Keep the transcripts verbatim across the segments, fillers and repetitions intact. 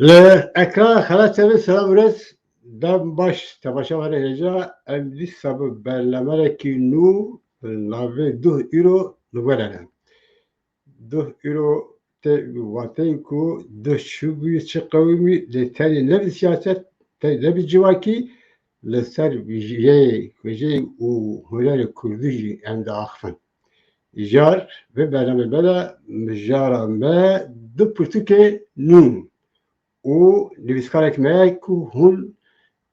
Li ekrana Xelat T V selam û rêz. Dem baş temaşevanê hêja, em dîsa bi bernamelekî nû bi navê Duh Îro li we re ne. Duh Îro tê wateyê ku duh çi bûyî, çi qewimî, lê tenê ne bi siyaset, tenê ne bi civakî, li ser wêjeyê, wêjeyê û hunerê kurdî jî em diaxifin. Îcar vê bernameyê me de mijara me du pirtûkê nû û nivîskarek me ye ku hûn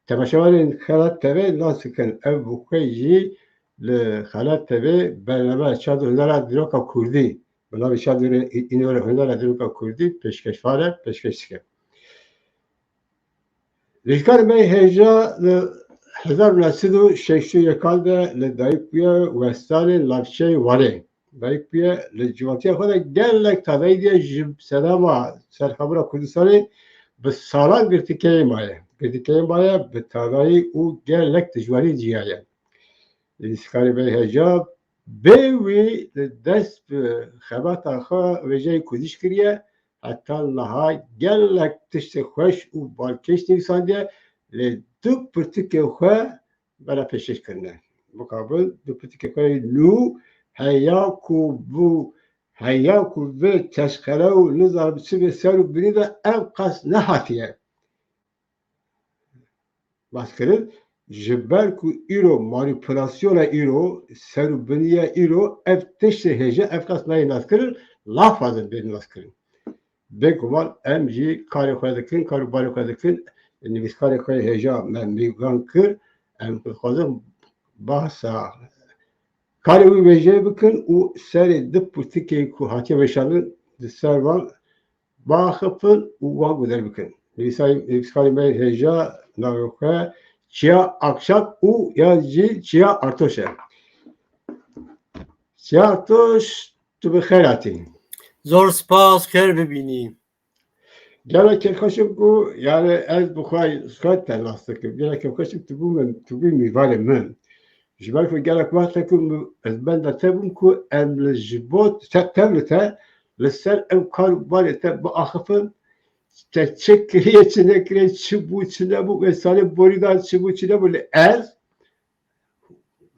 temaşevanên Xelat T V nas dikin. Ev bi xwe jî li Xelat T V bername Çand û Hunera Dîroka Kurdî, bi navê Çand û Hunera Dîroka Kurdî pêşkeşvan e, pêşkeş dike. Nivîskarê me hêja li hezar û neh sed û şêst û yekan de li dayik bûye, westanê navçeyê Wanê. Dayik bûye, li civatiya xwe de gelek tadayî diye ji sedema serxebûna Kurdistanê bi salan girtîkeyê maye. Girtîkeyê maye bi tadayî û gelek dijwarî ciyaye. Nivîskarê me hêja bê wî li dest bi xebata xwe wêjeyê kurdî jî kiriye. Heta niha gelek tiştê xweş û balkêş nivîsandiye, lê du pirtûkê xwe bera pêşkêş kirine. Bixabin du pirtûkê xwe yê nû heya ku bû, heya ku vê teşqere û nizanim çi vê ser û binî de ev qas nehatiye baskirin, ji ber ku îro manîpulasyona îro, ser û biniya îro, ev tiştê hêja ev qas nayê naskirin, laf dixwazin bên naskirin. Bêguman em jî karê xwe dikin, kar û barê xwe dikin, nivîskarê xwe hêja me mêvan kir, em dixwazin bahsa karê wî wêjeyê bikin û serê du pirtûkê ku hatiye weşandin di ser van biaxifin û wan guder bikin. Nivîsay-, nivîskarê me hêja navê xwe Çiya Akşak û yan jî Çiya Artoş e. Çiya Artoş, tu bi xêr hatî. Zor spas, xêr bibînî. Gelek kêfxweş im ku, yani ez bi xwe, xwe te nas dikim. Gelek kêfxweş im tu bû min, tu bû mîvanê min. Ji ber ku gelek wext e ku min, ez benda te bûm ku em li ji bo te, tev li te, li ser ew kar û barê te biaxifin, te çi kiriye, çi nekiriye, çi bû, çi nebû, wê salê borî de çi bû, çi nebû, lê ez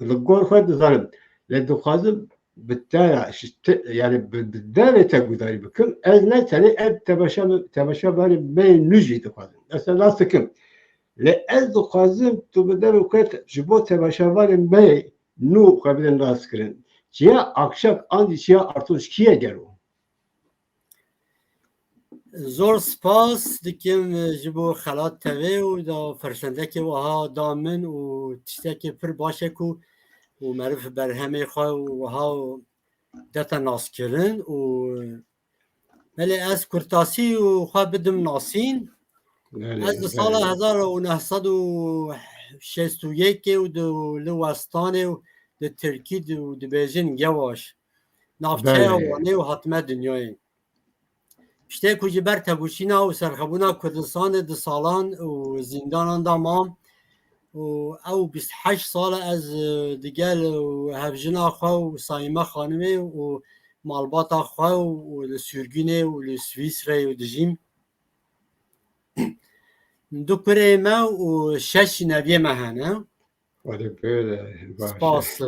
li gor xwe dizanim. Lê dixwazim bi te re, ji te, yani bi, bi devê te gudarî bikim. Ez ne tenê ev temaşa, temaşevanê me yê nû jî dixwazim. Ez te nas dikim. Lê ez dixwazim tu bi devê xwe ji bo temaşevanê me yê nû xwe bidin naskirin. Çiya Akşak an jî Çiya Artoş kî ye gelo? Zor spas dikim, e, ji bo Xelat T V û da firsendekê wiha da min û tiştekê pir baş e ku û meriv berhemê xwe û wiha dete naskirin û belê ez kurtasî û xwe bidim nasîn. Belê, ez di sala belê. Hezar û neh sed û şêst û yekê û di, li Westanê û di Tirkî di, û dibêjin Gewaş. Navçeya Belê. Wanê û hatime dinyayê. Piştê ku ji ber tegoşîna û serxebûna Kurdistanê di salan û zîndanan de mam û ew bîst heşt sal e ez, e, digel û hevjina xwe û Saîme xanimê û malbata xwe û, û li sürgûnê û li Swîsreyê û dijîm. Du kurê me û şeş neviyê me hene. Hadi böyle, baş. Spas.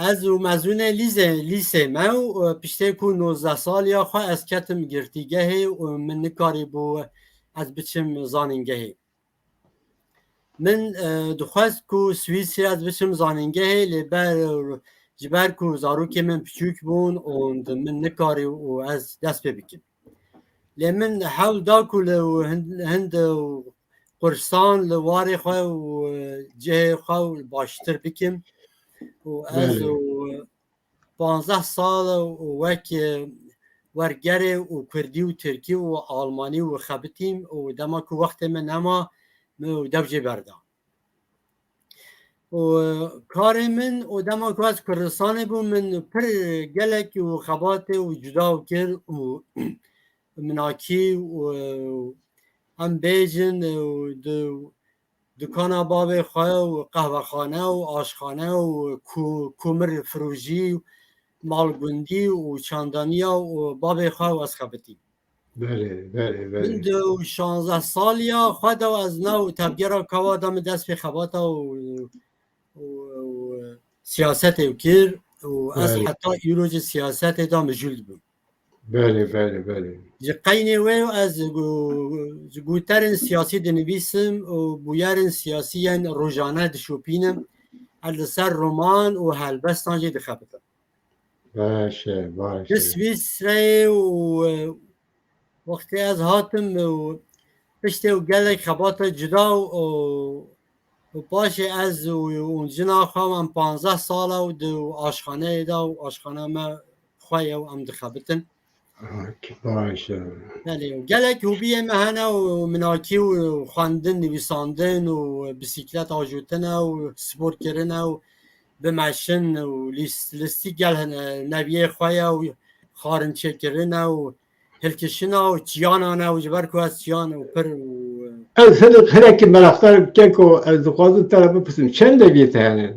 Ez û mezûnê lîzê, lîsê me û, e, piştê ku nozdeh saliya xwe ez ketim girtîgehê û min nikarîbû ez biçim zanîngehê. Min, e, dixwest ku Swîsrê ez biçim zanîngehê, lê ber, ji ber ku zarokê min piçûk bûn û min nikarî û ez dest pê bikim. Lê min hewl da ku li hin-, hind qursan li warê xwe û cihê xwe û baştir bikim. Û ez Belê. û panzdeh sal û wek, e, wergerê û kurdî û tirkî û almanî û xebitîm û dema ku wextê min nema, min û dev jê berda. Û karê min û dema ku ez Kurdistanê bûm, min pir gelek û xebatê û cuda kir û minakî û em bêjin û di dukana bavê xwe û qehvexane û aşxane û ku-, kumir firojî û malgundî û çandaniya û bavê xwe û ez xebitî. Belê, belê, Min belê. di şanzeh saliya xwe de ez nav tevgera kawa de min dest pê xebata û, û, û siyasetê û kir û ez Belê. heta îro ji siyasetê de mijûl dibim. Belê, belê, belê. Ji qeynê wê ez gu- ji guterên siyasî dinivîsim û bûyerên siyasî yên rojane dişopînim. Ez li ser roman û helbestan jî dixebitim. Baş e, baş Li e. Swîsreyê û, e, wextê ez hatim û piştê û gelek xebata cuda û, û, û paşê ez û, û jina xwe em panzdeh sala û di aşxaneyê de û aşxana me xwe ye û em dixebitin. Baş e. Belê, gelek hobiyê me hene û minakî û xwendin, nivîsandin û bisikleta ajotine û spor kirine û bimeşin û lîs- lîstik gel hene, neviyê xwe ye û xarin çêkirine û hilkişina û çiyana ne û ji ber ku ez çiyan û pir û Ez hinek hinek meraqdar keko ez dixwazim te re bipirsim. Çend neviyê te hene?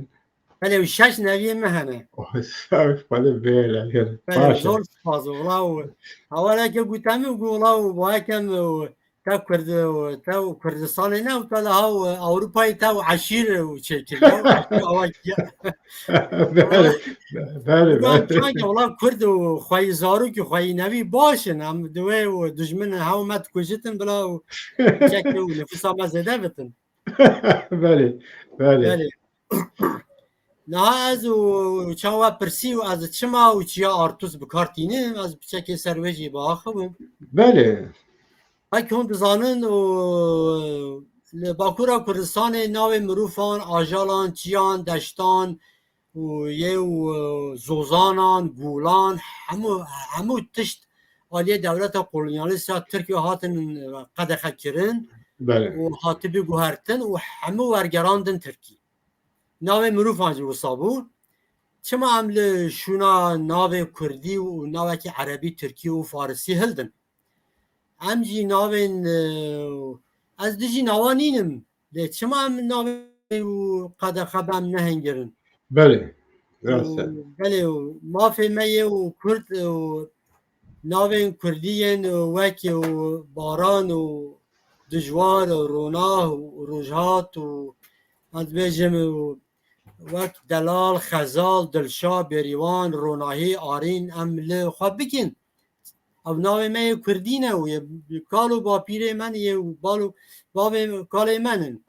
Belê û şeş neviyê me hene. Xwedê bêle. Belê, Baş e. Zor spas wala û hawaleke gute min û got wala û bayekem û te Kurd û te û Kurdistanê ne û te li ha û Ewropayê te û eşîr û çêkiriye û awa kiya. Belê, belê, Ulan belê. Çanke wala Kurd û xweyî zarok û xweyî nevî baş in. Em di wê û dijmin hew me dikujitin bila û çekê û nifûsa me zêde bitin. Belê, belê. Belê. Niha ez û çawa pirsî û ez çima û çiya Artûs bi kar tînim, ez piçekê ser wê jî biaxivim. Belê. Belkî hûn dizanin û li Bakûra Kurdistanê navê mirûfan, ajalan, çiyan, deştan û yê û, e, zozanan, gulan, hemû, hemû tişt aliyê dewleta kolonyalîst ya Tirk ve hatin, e, qedexe kirin Belê. û hatibî guhertin û hemû wergerandin Tirkî. Navê mirûfan jî wisa bû. Çima em li şûna navê Kurdî û navekî Erebî, Tirkî û Farisî hildin? Em jî navên, e, ez dijî nawa nînim. Lê çima em navê û qedexe be em nehengirin? Belê. Rast e. Û belê û mafê me yê û Kurd û navên Kurdî yên wek û Baran û Dijwar û Ronah û Rojhat û ez dibêjim û wek Delal, Xezal, Dilşa, Bêrîwan, Ronahî, Arîn em li xwe bikin. Ew navê me yê Kurdî ne û yê kal û bapîrê me ne yê û bal û bavê kalê me nin.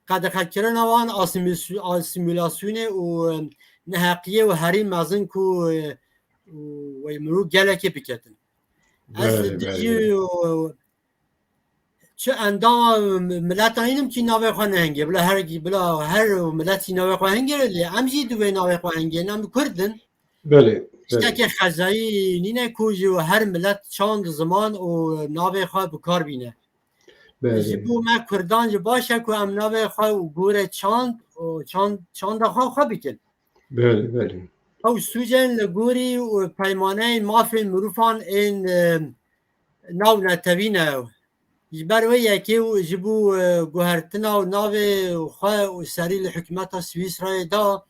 Qedexekirina wan asimisu- asimilasyonê û, e, neheqiyê û herî mezin ku, e, û wey mirû gelekê biketin. Ez Belê, dijî belê. û çi endama mileta nînim kî navê xwe nehingê. Bila her, bila her miletî navê xwe hingê lê em jî divê navê xwe hingê. Em Kurd in. Belê, belê. Tiştekê xezayî nîne ku ji her milet çand, ziman û navê xwe bi kar bîne. Belê. Ji bo me Kurdan jî baş e ku em navê xwe û gorê çand û çand, çanda xwe xwe bikin. Belê, belê. Ew sûcên li gorî û peymaneyên mafên mirûfan ên, e, nav netewî ne ew. Ji ber wê yekê û ji bo, e, guhertina û navê xwe û serî li hikûmeta Swîsrayê da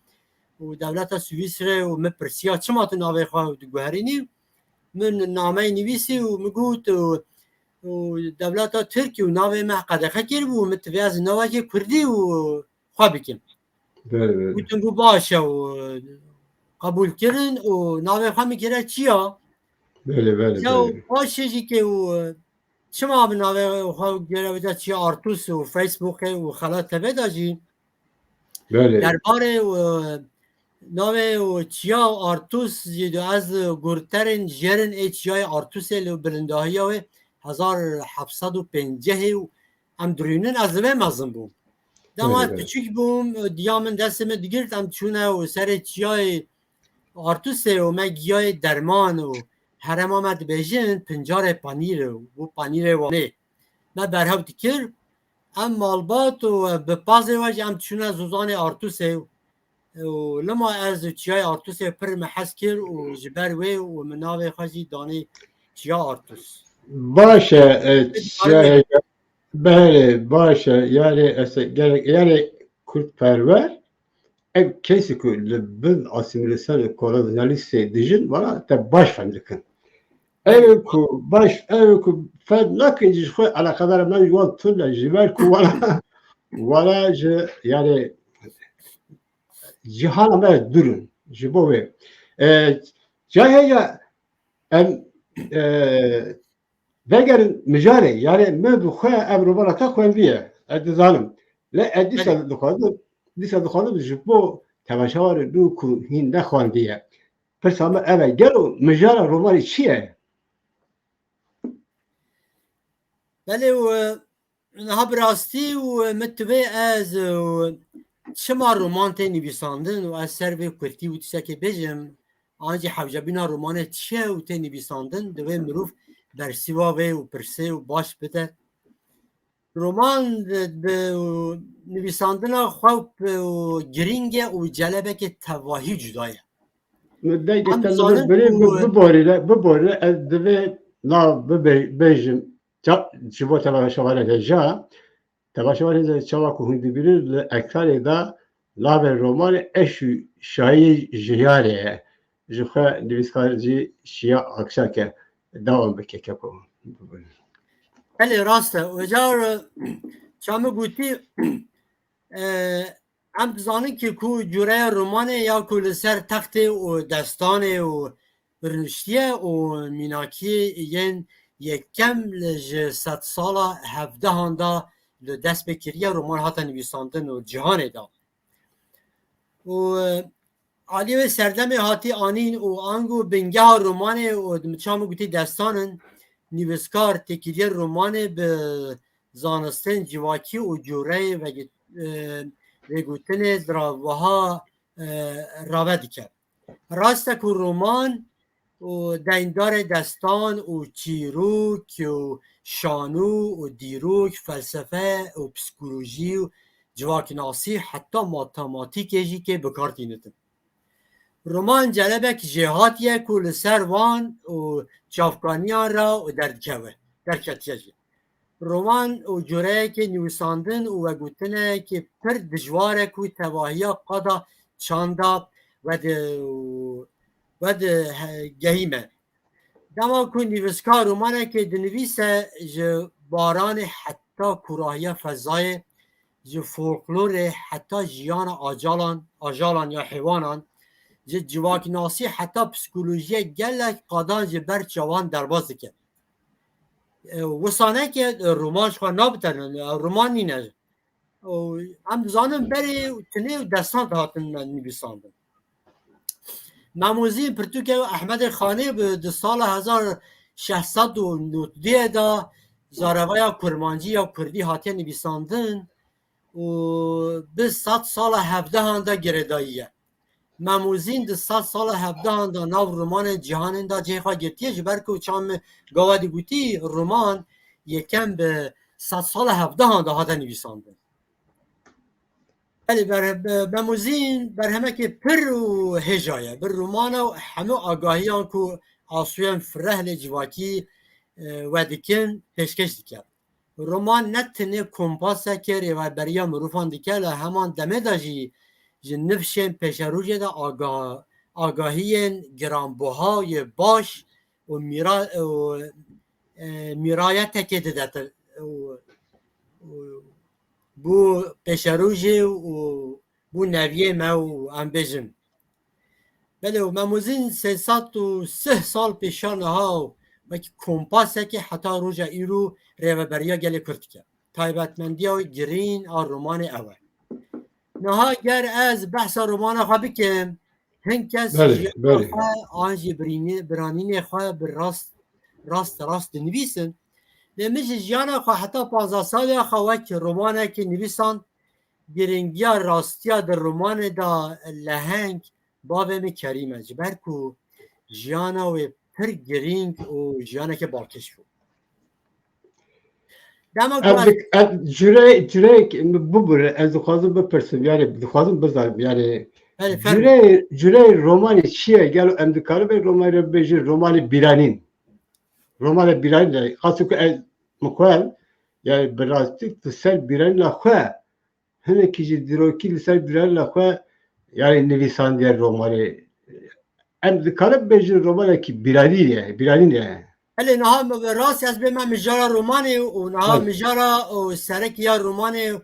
û dewleta Swîsrê û min pirsiya çima tu navê xwe diguherînî? Min nameyê nivîsî û min got û, û dewleta Tirkî û navê me qedexe kiribû, min divê ez navekê Kurdî û xwe bikim. Belê, belê. Gotin ku baş e û qebûl kirin û navê xwe min kire çiya. Belê, belê, Ya belê. Paşê jî ke û çima bi navê xwe gerevita çiya Artûs û Facebookê û Xelat T V de jî Belê. derbarê û navê û çiya Artûs jî de ez gurterên jerin ê çiyayê Artûsê li bilindahiya wê hezar heft sed û pêncehê û em dirûnin ez li vê mezin bûm. Dema Belê, ez belê. piçûk bûm, diya min destê min digirt, em çûne û serê çiyayê Artûsê û me giyayê derman û herema me dibêjin pincarê panîr û bû panîrê Wanê. Me berhev dikir, em malbat û bi pazê we jî em çûne zozanê Artûsê û lima ez û çiyayê Artûsê pir me hez kir û ji ber wê û min navê xwe jî danî çiya Artûs. Baş e, e, Pir çiyayê, belê, baş e, yani, ez, gerek, yani, Kurdperwer, ev kesî ku li bin asîmîlasyon û kolonyalîstê dijin, vana te baş fem dikin. Ew ku baş, ew ku fed nakin ji xwe eleqedar me ji wan tune, ji ber ku wala, wala ji, yani, cihana me dûr in ji bo wê. E, cahê ya em, e, vegerin mijarê, yani me bi xwe ev romana te xwendiye, ez dizanim. Lê ez dîsa Belê. dixwazim, dîsa dixwazim ji bo temaşewarê nû ku hîn nexwendiye. Pirsa me ev e, gelo mijara romanê çi ye? Belê û, e, niha bi rastî û, e, min divê ez, e, çima roman tê nivîsandin û ez ser vê kurtî û tiştekê bêjim, an jî hewcebîna romanê çi ye û tê nivîsandin, divê mirov bersiva vê û pirsê û baş bide. Roman di, di nivîsandina xwe û girîng e û celebeke tevahî cuda ye. Min dengê Em te li dizanin vir birê ku bi-, biborîne, biborîne, ez divê nav bibe-, bêjim. Ça-, ji bo temaşevanê hêja, temaşevanê hêja çawa ku hûn dibînin li ekranê de navê romanê Eş û Şahiyê Jiyarê ye. Ji xwe nivîskar jî Şiya Akşak e. Dewam bike, keko. Belê, rast e. Ocar, ça min gotî, e, em dizanin ki ku cureya romanê ya ku li ser textê û destanê û rûniştiye û mînakiyê yên yekem li ji sedsala hevdehan de li dest pê kiriye, roman hate nivîsandin û cîhanê de. Û, e, alî wê serdemê hatî anîn û ango bingeha romanê û di çawa min gotî destan in, nivîskar têkiliye romanê bi zanistên civakî û cûreyê vegi-, e, vêgotinê di ra wiha, e, rave dike. Rast e ku roman û deyndarê destan û çîrok û şanû û dîrok, felsefe û psîkolojî û civaknasî heta matematîkê jî kê bi kar tînitin. Roman celebek jêhatî ye ku li ser wan û çavkaniyan re û derdikeve, derketiye jî. Roman û cureyekê nivîsandin û vegotinekê pir dijwar e ku tevahiya qada çanda vedi-, vedigehî me. Dema ku nivîskar romanekê dinivîse, ji baranê heta kûrahiya fezayê, ji folklorê heta jiyana acalan, ajalan ya heywanan, ji civaknasî heta psîkolojiyê gelek qadan ji ber çavan derbas dike. E, wisa neke, e, roman ji xwe nabitenin, e, roman nîne. Û em dizanin berê û tinê û destan dihatin nivîsandin. Memûzîn pirtûkê Ehmedê Xanê bi di sala hezar şeş sed û nod de zarevaya kurmancî ya kurdî hatiye nivîsandin û bi sed sala hevdehan de girêdayî ye. Memûzîn di sed sala hevdehan de nav romanên cîhanên de cihê xwe girtiye, ji ber ku çawa min gava dî gotî, roman yekem bi sed sala hevdehan de hate nivîsandin. Belê, ber-, be-, Memûzîn berhemekê pir û hêja ye. Bi romana û hemû agahiyan ku asûyên fireh lê civakî, e, vedikin, pêşkêş dike. Roman ne tenê kompaseke rêveberiya mirovan dike, li heman demê de jî ji nifşên pêşerojê de aga-, agahiyên giranbuha yê baş û mîra-, û, e, mîrayetekê dide te-, û, û bû pêşerojê û bû neviyê me û em bêjin. Belê, û Memûzîn sê sed û sih sal pêşiya niha û wekî kompasekê heta roja îro rêveberiya gelê Kurd dike. Taybetmendiya wê girîn a romanê ew e. Niha ger ez behsa romana xwe bikim, hin kes Belê, jiyana belê. xwe an jî birînê-, biranînê xwe bi rast, rast, rast dinivîsin. Lê min ji jiyana xwe heta panzdeh saliya xwe wek romanekê nivîsand, girîngiya rastiya di romanê de leheng bavê min Kerîm e. Ji ber ku jiyana wê pir girîng û jiyaneke balkêş bû. Dema ku Ev ez dik-, ev cure-, cureyek bibûre, ez dixwazim bipirsim, yani dixwazim bizanim, yani Belê, fermo. cure-, cureyê romanê çi ye? Gelo em dikarin vê romanê re bibêjin romanê bîranîn? Romanê bîranîn de, qasî ku ez mixwel, yani bi rastî tu ser bîranîna xwe, hinekî jî dîrokî li ser bîranîna xwe, yani nivîsandiye romanê. Em dikarin bêjin romanekî bîranî ye, bîranîn e. Belê, niha me, rast ez bême mijara romanê û niha Belê. mijara û serek ya romanê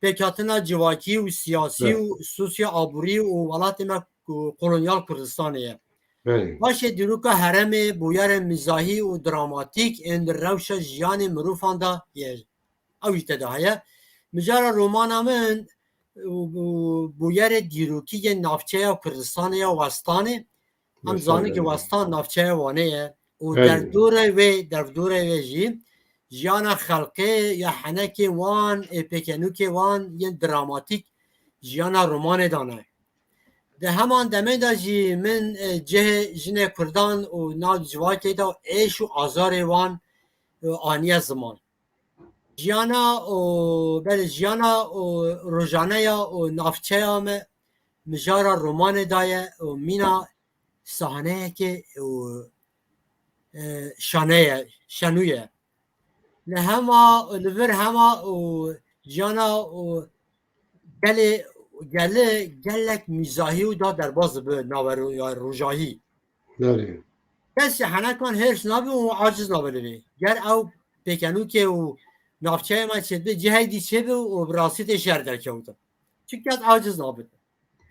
pêkhatina civakî û siyasî Belê. û sosyo-aborî û welatê me ku-, kolonyal Kurdistanê ye. Belê. Paşê dîroka herêmê bûyerên mîzahî û dramatîk ên di rewşa jiyanê mirovan de ye. Ew jî te de heye. Mijara romana min û, û bûyerê dîrokî yên navçeya Kurdistanê ya Westanê. Em Mesela zanin ki yani. Westan navçeya Wanê ye û Belê. derdorê wê, derdorê wê jî jiyana xelkê ya henekê wan, ê pêkenûkê wan yên dramatîk jiyana romanê dane. Di heman demê de jî min, e, cihê jinê Kurdan û nav civakê de êş û azarê wan, e, aniye ziman. Jiyana û, belê, jiyana û rojaneya û navçeya me mijara romanê daye û mîna sahneyekê û, e, şaneye, şenûye. Li hema, li vir hema û jiyana û gelê, gelê gelek mîzahî û da derbas dibe navero-, ya rojahî. Belê. Kesî henekan hêrs nabe û aciz nabe li vê. Ger ew pêkenûkê û navçeyê me çêdibe, cihê dî çêbe û bi rastî tê şer derkewtin. Çi kes aciz nabe.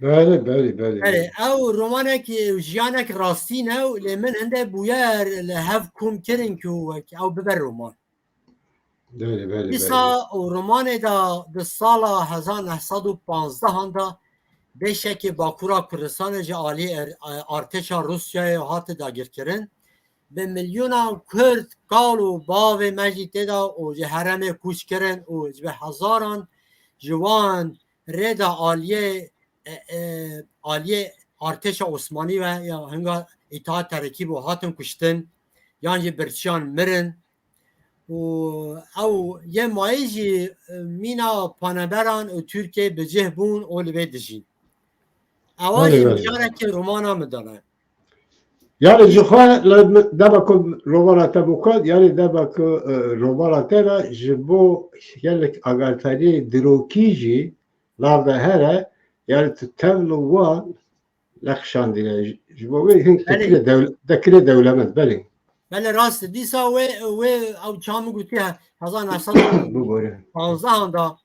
Belê, belê, belê, Belê, belê. ew romanek, jiyanek rastî ne û lê min hinde bûyer li hev kom kirin ku wek ew bibe roman. Belê, belê, Dîsa belê. û romanê de di sala hezar neh sed û panzdehan de beşekê Bakura Kurdistanê ji alî er-, artêşa Rûsyayê hate dagirkirin. Bi milyona Kurd, kal û bavê me jî tê de û ji herêmê kûç kirin û ji bi hezaran ji wan rê de aliyê, e, e, aliyê artêşa Osmanî ve ya hinga Îtîhat Terakî bû hatin kuştin yan jî birçiyan mirin. û ew yê mayî jî, e, mîna paneberan û Tirkiyê bi cih bûn û li vê dijîn. Ewa Belê, jî belê. mijarekî romana min de ne. Yani ji xwe li mi-, dema ku romana te bû ku, yani dema ku, e, romana te re ji bo gelek agarteriyê dirokî jî nav de here, yani tu tevlo wan nexşandine. Ji, ji bo wê hin Belê. te kire dewl-, te kire dewlemend, belê. Belê, rast e. Dîsa wê, wê ew çawa min gotî, he-, hezar neh sed û panzdehan Bibore. da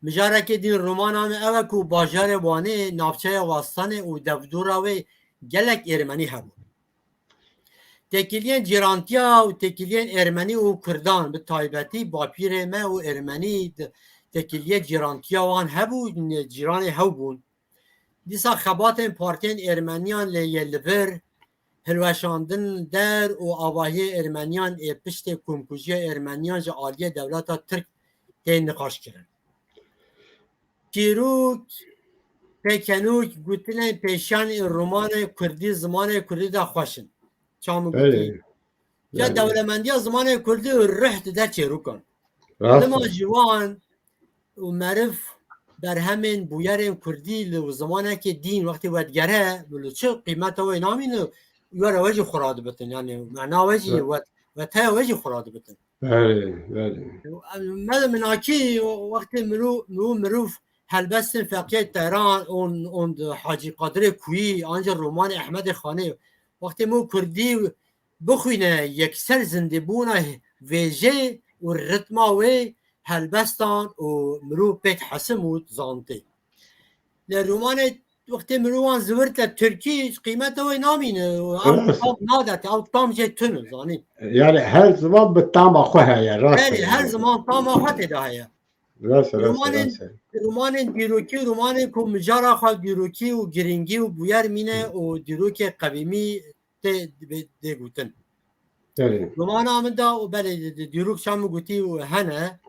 mijarekê din romana min ew e ku bajarê Wanê, navçeya Wastanê û devdora wê gelek Ermenî hebû. Têkiliyên cîrantiya û têkiliyên Ermenî û Kurdan, bi taybetî bapîrê me û Ermenî di-, têkiliyê cîrantiya wan hebû, cîranê hew bûn. Dîsa xebatên partiyên Ermeniyan lê yê li vir, hilweşandin der û avahiyê Ermeniyan ê piştê komkujiya Ermeniyan ji aliyê dewleta Tirk tên niqaş kirin. Çîrok, pêkenûk, gotinên pêşiyan ên romanê kurdî, zimanê kurdî de xweş in. Çawa min gotî? Belê. Ya Yani. dewlemendiya zimanê kurdî ruh dide çêrokan. Rast Dema e. ji wan û meriv berhemên bûyerên kurdî li zimanekê dîn wextê wedigere, li çi qîmeta wê namîne, were we jî xwe radibitin. Yani mena we jî, Evet. wet-, weteya we jî xwe radibitin. Belê, belê. Me de minakî wextê mirû-, mirû-, mirûv helbestên feqiyê Tehran û, û Hacî Qadirê Kuyî, an jî romanê Ehmedê Xanê, wextê mirû kurdî bixwîne, yekser zindîbûna vêjê û ritma wê helbestan û mirû pêk hesim û zantê. Lê romanê wextê mirovan zivirte tirkî, qîmeta wê namîne. Ew Evet. tam nadet, ew tam jê tune, zanî. Yani her ziman bi tama xwe heye, rast Belê, e. her ziman tama xwe tê de heye. Rast e, rast e, Romanên, rast e. romanên dîrokî, romanên ku mijara xwe dîrokî û girîngî û bûyer mîne û dîrokê qevîmî tê dibê-, dê gotin. Belê. Romana min de û belê di, di, dîrok çawa min gotî û hene.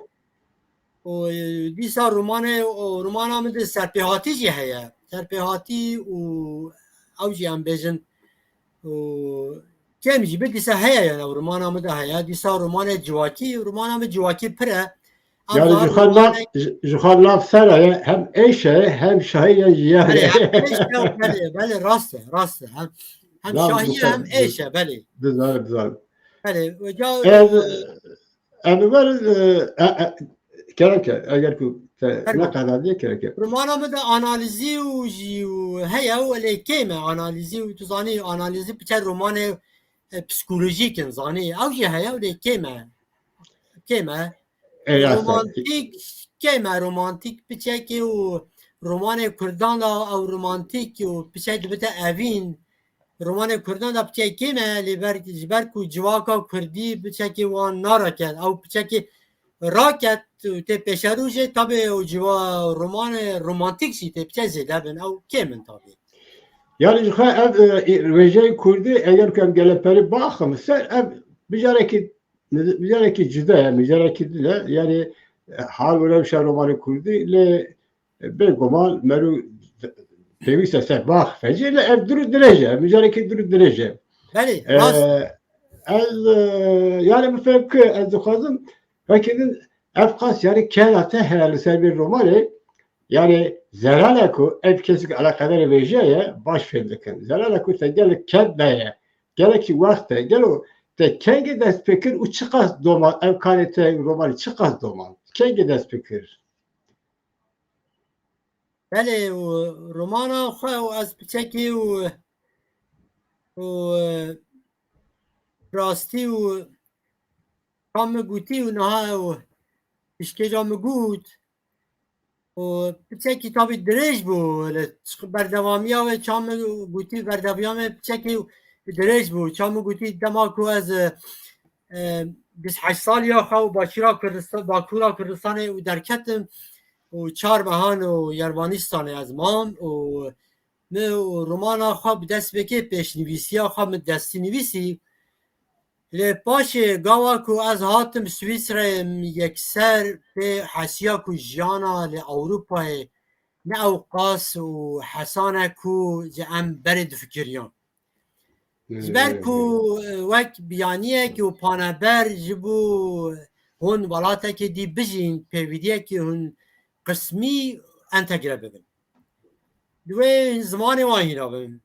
Û, e, dîsa romanê, û romana min de serpêhatî jî heye. Serpêhatî û ew jî em bêjin û kêm jî bi dîsa heye yani ew romana min de heye. Dîsa romanê civakî, romana min civakî pir e. Em Yani ji xwe nav, ji, ji xwe nav ser e, hem êş e, hem şahî ye, jî ye. Belê, hem êş e, belê, belê, rast e, rast e. Hem, hem Nav şahî ye, hem êş e, belê. Dizar, dizar. Belê, ve ca, Ez, e, em ver, e, e, e, kerem ke, eger ku te Her ne kadar diye kerem ke. Romana min de analizî û jî û heye û lê kêm e analizî û tu zanî analizî piçe romanê e, psikolojîk in, zanî. Ew jî heye, lê kêm e. Kêm e. E, ya, sen- Romantîk, kêm e romantîk piçekê û romanê Kurdan de ew romantîk û piçek dibite evîn. Romanê Kurdan de piçek kêm e, lê ber, ji ber ku civaka Kurdî piçekê wan naraket. Ew piçekê raket û tê pêşerojê, tabê û ciwa romanê romantîk jî tê piçek zêde bin. Ew kêm in tabê. Yani ji xwe ev, e, wêjeyê Kurdî eger ku em geleperî biaxim ser ev mijarekî, mijarekî cuda ye, mijarekî din e. Yani, e, hal û rewşa romanê Kurdî lê, e, bêguman merû pêwîst e ser biaxife jî, lê ev dûr dirêj e, mijarekî dûr dirêj e. Belê, E, rast. Ez, e, yani bi fevki ez dixwazim, wekî din ev qas yani kela te heye li ser vê romanê, yani zelal e ku ev kesek eleqedar wêje ye, baş fêm dikin. Zelal e ku te gelek ked daye, gelekî wext e. Gelo te kengê dest pê kir û çiqas doman, ev karê te romanê çiqas doman? Kengê dest pê kir? Belê, û romana xwe û ez piçekî û, û, e, rastî û ka min gotî û niha ew piştgêja min got û piçekî tabî dirêj bû, li berdewamiya wê ça min gotî, berdewamiya wê piçekî dirêj bû. Ça min gotî dema ku ez, e, e, bîst heşt saliya xwe û Başûra Kurdistan, Bakûra Kurdistanê û derketim û çar mehan û Yermanîstanê ez mam û min û romana xwe bi dest pêkê pêşnivîsiya xwe min destî nivîsî. Lê paşê gawa ku ez hatim Swîsreyê, min yekser pê hesiya ku jiyana li Ewropayê ne ew qas û hesan e ku ji em berê difikiriyan. Ji ber ku, e, wek biyaniyek û paneber ji bo hûn welatekê dî bijîn, pêwîdiyekî hûn qismî entegre bibin. Divê zimanê wan hîna bibin.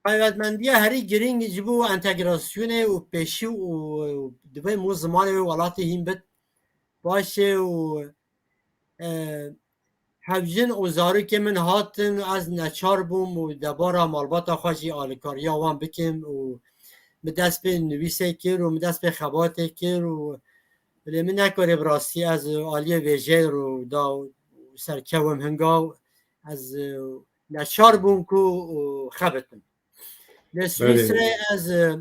Taybetmendiya herî girîng ji bo entegrasyonê û pêşî û divê mû zimanê wê welatê hîn bit. Paşê û, e, hevjin û zarokê min hatin, ez neçar bûm û debara malbata xwe jî alîkariya wan bikim û min dest pê nivîsê kir û min dest pê xebatê kir û lê min nekarê bi rastî ez aliyê vêjeyê re da û serkewim hinga û ez, e, neçar bûm ku, e, xebitim. Li Belê. Swîsrê ez, e,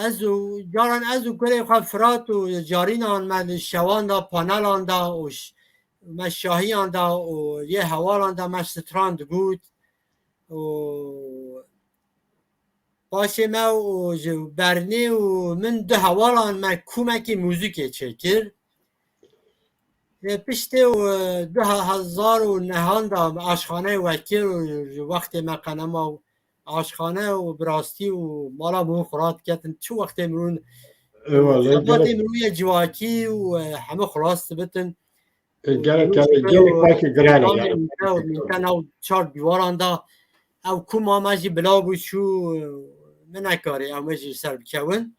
ez û caran ez û kurê xwe Firat û carînan me li şewan de, panelan de û ş-, me şahiyan de û yê hewalan de me stran digot û paşê me û ji Bernê û min du hewalan me komekî muzîkê çêkir. Lê piştê û du hezar û nehan de me aşxaneyê wekir û ji wextê me qenema û aşxane û bi rastî û mala min xwe radiketin. Çi wextê mirûn Eyvallah, xebatê gelek mirû yê civakî û, e, heme xelas dibitin. E, gerek, gerek, gerek belkî giran e, yani. Mîte nav çar dîwaran da ew kuma me jî bila bû çû, e, min nekarê em ê ji ser bikewin.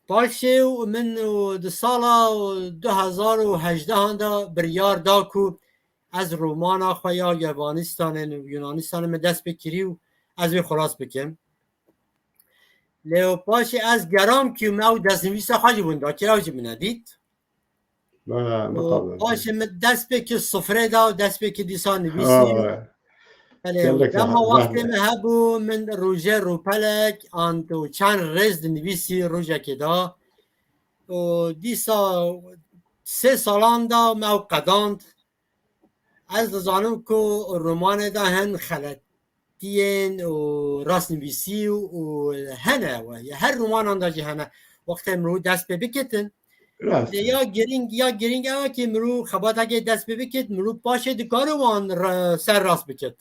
Paşê û min û di sala du hezar û hejdehan de biryar da ku ez romana xwe ya Yevanistanê û Yunanistanê min dest pê kirî û ez wê xelas bikim. Lê û paşê ez geram kî me ew destnivîsa xwe jî winda kir, ew jî min nedît. Û paşê min dest pê kir sifrê da û dest pê kir dîsa nivîsî. Belê, dema wextê min hebû, min rojê rûpelek ant û çend rêz dinivîsî rojekê da. Û dîsa sê salan da me ew qedand. Ez dizanim ku romanê de hin xeletiyên û rastnivîsî û hene we. Her romanan de jî hene. Wextê mirov dest pê biketin, Rast e. Ya girîng, ya girîng ew e ki mirov xebatekê dest pê biket, mirov paşê dikare wan re-, ser rast biket.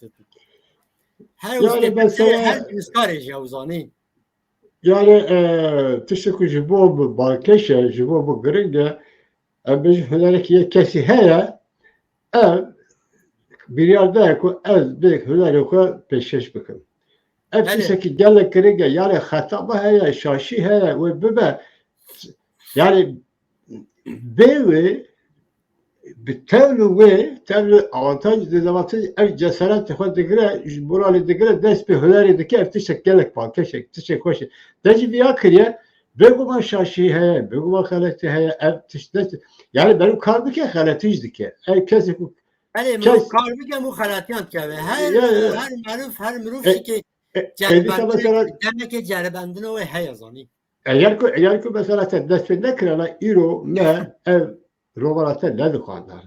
Her Yani mesela her nivîskarê jî ew zanî. Yani, e, tiştek ku ji bo bi balkêş e, ji bo bi giring e, em bêjin hunerekî yek kesî heye, ev biryar daye ku ez bê hunerê xwe pêşkêş bikim. Ev Belê. Tiştekî gelek giring e. Yani xeta me heye, şaşî heye, wê bibe. Yani bê wê bi tevlî wê, tevlî avantaj, dezavantaj, ev cesaretê xwe digire, ji moralê digire, dest bi hunerê dike, ev tiştek gelek balkêş e, tiştek xweş e. Te jî viya kiriye, bêguman şaşî heye, bêguman xeletî heye, ev tişt dest, yani benim kar bike, xeletî jî dike. Ev kesê ku Belê, kes- mirov kar bike, mirov xeletiyan dikeve. Her, Ya, ya. her meriv, her mirov E, şikê e, êdî te mesela demekê ceribendina wê heye zanî. Eger ku, eger ku mesela te dest pê nekirana îro me ev romana te nedixwanda.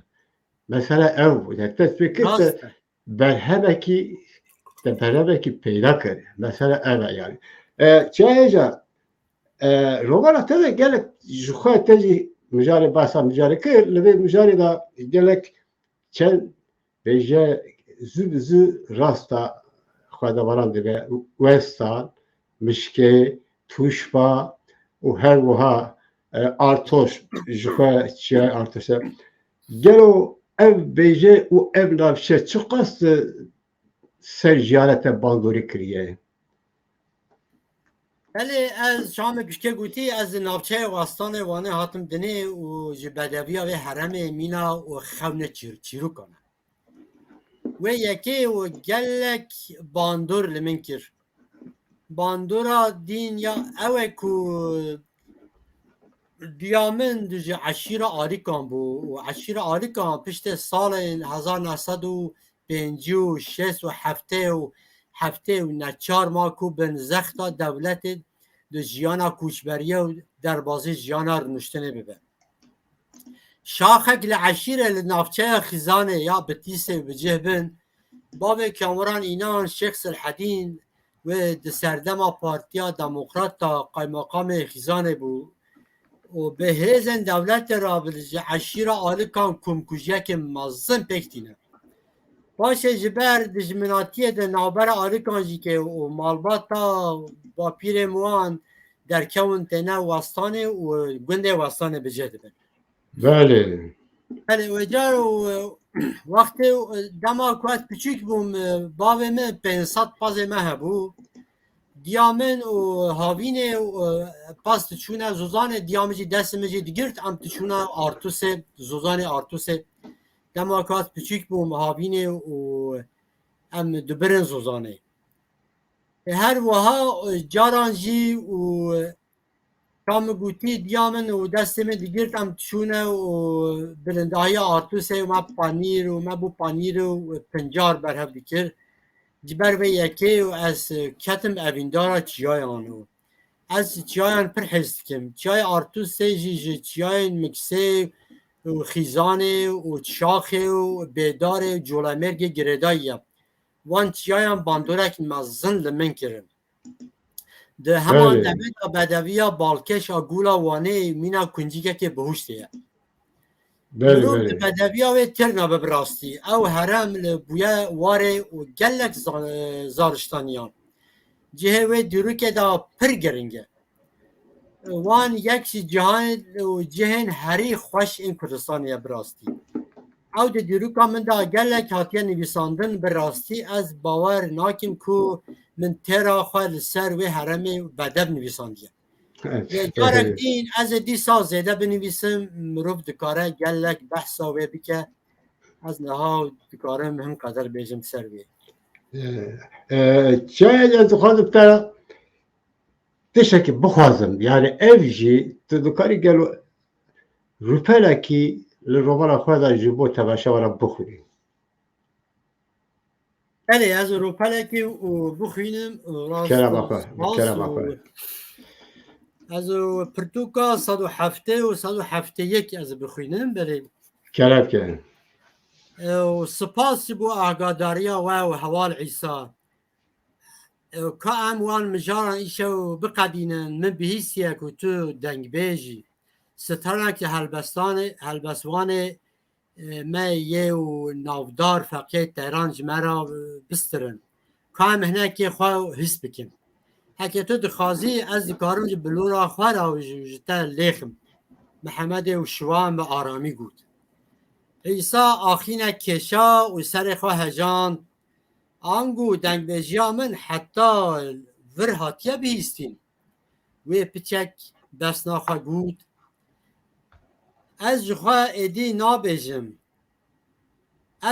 Mesela ev bû. Yani dest pê kir te Rast e. berhemekî, te berhemekî peyda kir. Mesela ev e yani. E, çi hêja, e, romana te de gelek ji xwe te jî mijarê bahsa mijarê kir, li vê mijarê de gelek çend bêje zû bi zû rasta xwedebaran dibe, Westan, Mişkê, Tûşba û her wiha, e, Artoş, ji xwe çiyayê Artoş e. Gelo ev bêje û ev navçe çiqas, e, ser jiyana te bandorî kiriye? Belê, ez çamek piştê gotî, ez li navçeya Westanê Wanê hatim dinê û ji bedeviya vê heremê mîna û xewne çîr-, çîrokan e. Wê yekê û gelek bandor li min kir. Bandora dîn ya ew e ku diya min di ji eşîra Alikan bû û eşîra Alikan piştê salên hezar neh sed û pêncî û şeş û heftê û heftê û neçar ma ku bin zexta dewletê di jiyana koçberiyê û derbazî jiyana rûniştinê bibe. Şaxek li eşîre li navçeya Xîzanê ya Bitîsê bi cih bin, bavê Kamuran Înan Şêx Silhedîn wê di serdema Partiya Demokrat de qaymaqamê Xîzanê bû û bi hêzên dewletê re bi ji eşîra Alikan komkujiyekê mezin pêk tîne. Paşê ji ber dijminatiyê di navbera Alikan jî ke û malbata bapîrên wan derkewin têne Westanê û gundê Westanê bi cih dibin. Belê. Belê, wê car û, e, wextê, e, dema ku ez piçûk bûm, e, bavê min pênc sed pazê me hebû. Diya min û havînê û, e, paz diçûne Zozanê, diya min jî destê min jî digirt, em diçûne Artusê, Zozanê Artusê. Dema ku ez piçûk bûm, havînê û em dibirin Zozanê. E, her wiha, e, caran jî û, e, ka min gotî, diya min û destê min digirt, em diçûne û bilindahiya Artusê û me panîr û me bû panîr û pincar berhev dikir. Ji ber vê yekê û ez, e, ketim evîndara çiyayan û ez çiyayan pir hêz dikim. Çiyayê Artusê jî ji çiyayên Miksê û Xîzanê û Şaxê û Bêdarê û Colemêrgê girêdayî ye. Wan çiyayan bandorek mezin li min kirin. Di heman Belê. demê de bedeviya balkêş a Gula Wanê mîna kuncîkekê bihuştê ye. Belê, Mirov di belê. bedeviya wê têr nabe bi rastî. Ew herem li bûye warê û gelek za-, zariştaniyan. Cihê wê dîrokê de pir giring e. Wan yek ji cihan û cihên herî xweş ên Kurdistanê ye bi rastî. Ew di dîroka min de gelek hatiye nivîsandin, bi rastî ez bawer nakim ku min têra xwe li ser wê heremê bedev nivîsandiye. Evet. Lê carek din ez ê dîsa zêde binivîsim, mirov dikare gelek behsa wê bike. Ez niha dikarim hin qeder bêjim ser wê. Ee, e, çi ez dixwazim te tiştekî bixwazim. Yani ev jî tu dikarî gelo rûpelekî li romana xwe de ji bo temaşevana bixwînî. Belê, ez û rûpelekî û bixwînim û rast Kerema xwe, spas kerema û xwe. Ez û pirtûka sed û heftê û sed û heftê yek ez bixwînim, belê. Kerem ke. E, û spas ji bo agadariya we û heval Îsa. E, ka em wan mijaran îşew biqedînin, min bihîstiye ku tu dengbêj î. Stranek ji helbestanê, helbestvanê, e, me yê û navdar Feqiyê Teyran ji me re, e, bistirin. Ka em hinekê xwe hîs bikin. Heke tu dixwazî, ez dikarim ji bilora xwe re û ji, ji te lêxim. Mihemedê û Şiwan bi aramî got. Îsa axînek kêşa û serê xwe hejand. Ango dengbêjiya min heta vir hatiye bihîstîn. Wê piçek besna xwe got, Ez ji xwe êdî nabêjim.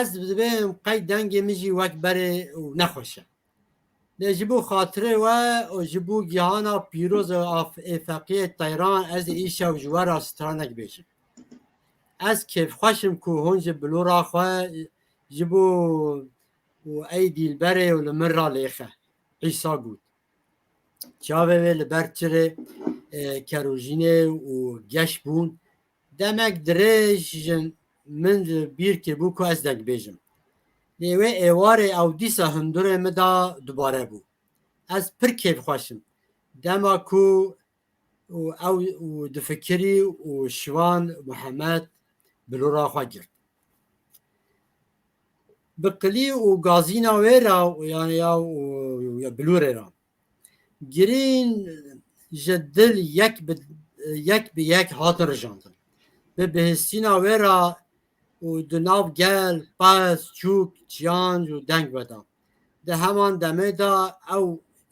Ez dibêm qey dengê min jî wek berê û nexweş e. Lê ji bo xatirê we û ji bo gihana pîroz û af-, ê feqiyê Teyran ez ê îşew ji we re stranek bêjim. Ez kêfxweş im ku hûn ji bilûra xwe ji bo û ey dîlberê û li min ra lêxe. Îsa got. Çavê wê li ber çirê, e, kerojînê û geş bûn. Demek dirêj ji min bîr kiribû ku ez deng bêjim. Lê wê êwarê ew dîsa hundirê min da dubare bû. Ez pir kêfxweş im. Dema ku û ew û difikirî û şivan Muhammed bilûra xwe girt. Bi qilî û gazîna wê re û ya, ya, û, ya bilûrê re. Girîn ji dil yek bi, yek bi yek hatin rijandin. Bi bihîstina wê re û di nav gel, pez, çûk, çiyan û deng veda. Di heman demê de ew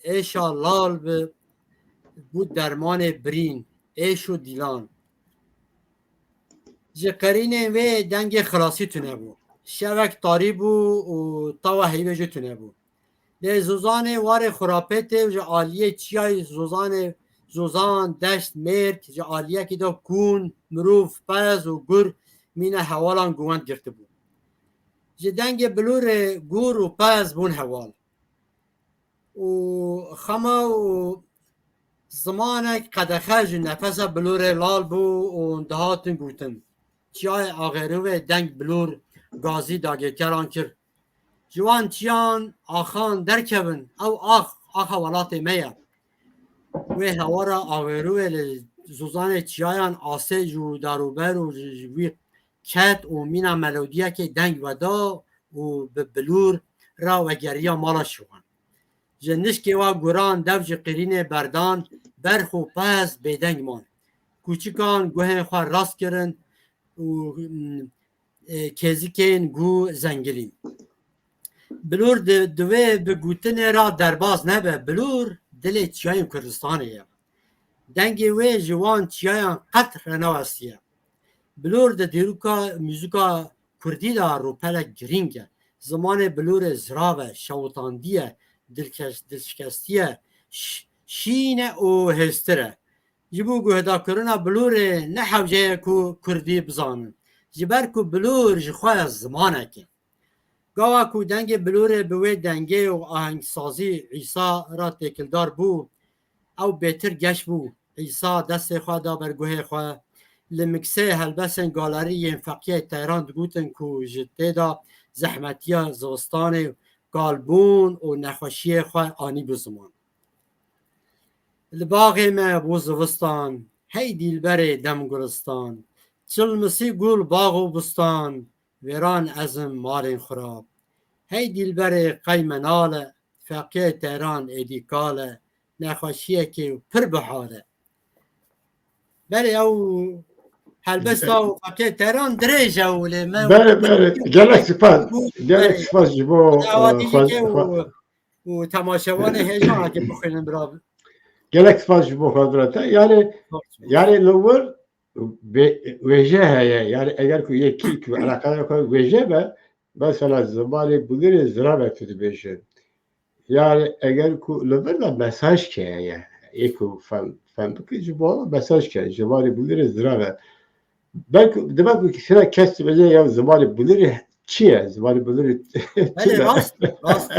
êşa lal bi, bû dermanê birîn, êş û dîlan. Ji qerînên wê dengê xilasî tune bû. Şevek tarî bû û tawa heyvê jî tune bû. Lê Zozanê warê xurapêtê û ji aliyê çiyayê Zozanê, Zozan, deşt, mêrk, ji aliyekî de kûn, mirov, pez û gur mîna hewalan guwend girtibû. Ji dengê bilûrê gur û pez bûn hewal. Û xema û zimanek qedexe ji nefesa bilûrê lal bû û dihatin gotin. Çiyayê Axêrûvê deng bilûr gazî dagirkeran kir. Ji wan çiyan axan derkevin, ew ax, axa welatê me ye. Wê hewara Axêrûvê li Zozanê çiyayan asê ji darober û ji, ji wî ket û mîna melodiyekê deng veda û bi bilûr re vegeriya mala şiwan. Ji nişkê wa guran dev ji qirînê berdan, berx û pez bêdeng man. Kûçikan guhên xwe rast kirin û, mm, e, kêzikên gu zengilîn. Bilûr di, divê bi gotinê re derbas nebe. Bilûr dilê çiyayên Kurdistanê ye. Dengê wê ji wan çiyayan qet renawestiye. Bilûr di dîroka muzîka kurdî de rûpelek girîng e. Zimanê bilûrê zirav e, şewitandiye, dilkeş-, dilşikestiye, ş-, şîn e û hêstir e. Ji bo guhdakirina bilûrê ne hewce ye ku kurdî bizanin. Ji ber ku bilûr ji xwe zimanek e. Gawa ku dengê bilûrê bi wê dengê û ahengsazî Îsa re têkildar bû, ew bêtir geş bû. Îsa destê xwe da ber guhê xwe. Li miksê helbestên galerî yên feqiyê Teyran digotin ku ji tê de zehmetiya zivistanê, kalbûn û nexweşiyê xwe anîbû ziman. Li baxê me bû zivistan, hey dîlberê dem gulistan, çil misî gul bax û bistan, wêran ez im malên xirab. Hey dîlberê qey menal e, feqiyê Teyran êdî kal e, nexweşiyekê pir bihar e. Belê ew helbesta û feqiyê Teyran dirêj e û lê me Belê, belê. Gelek spas. Gelek Belê. spas ji bo, Awa e, dijî xwe-, ke xwe- û, û temaşevanê hêja heke bixwînin bira. Gelek spas ji bo xwe birate. Yani, Bak. yani li wir be-, wêje heye. Yani eger ku yekî ku eleqedar xwe wêje be, mesela zimanê bilirê zirav e tu dibêje. Yani eger ku li vir de mesaj ke ye. Ê ku fem, fem bike ji bo mesaj ke. Zimanê bilirê zirav e. Belku, demek ku kişine kes dibêje ya zimanê bilirê çi ye? Zimanê bilirê çi Belê, ye? rast, rast.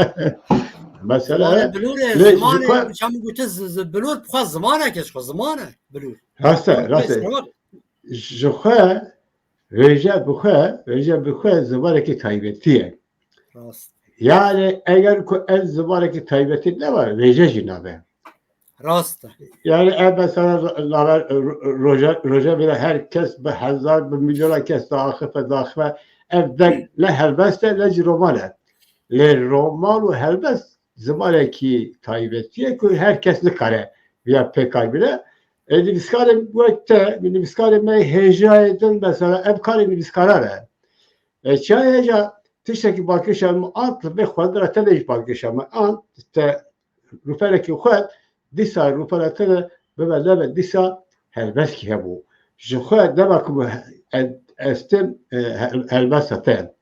Mesela, Zimanê bilûrê, lê ji zimanê, xwe çamu gote zi-, zi-, bilûr bi xwe zimanek e, ji xwe zimanek, bilûr. Rast e, Bilûr rast e. pês, tamam. Ji xwe, wêje bi xwe, wêje bi xwe zimanekî taybetî ye. Rast. Yani eger ku ev zimanekî taybetî nebe, wêje jî nabe. Rast e. Yani ev mesela ro-, ro-, roja, roja bile her kes bi hezar, bi milyona kes diaxife, diaxife. Ev deng ne helbest e, ne jî roman e. Lê roman û helbest zimanekî taybetî ye ku her kes nikare viya pêkar bîne. E, nivîskarên wek te, nivîskarên me hêjayê din mesela ev karê nivîskaran e. E, çiya hêja tiştekî balkêşa min ant, vê xwendina te de jî balkêşa min ant, te rûpelekî xwe dîsa rûpela te de bibe nebe dîsa helbestkî hebû. Ji xwe dema ku bi he-, ez, ez tim, e, hel-, helbesta te.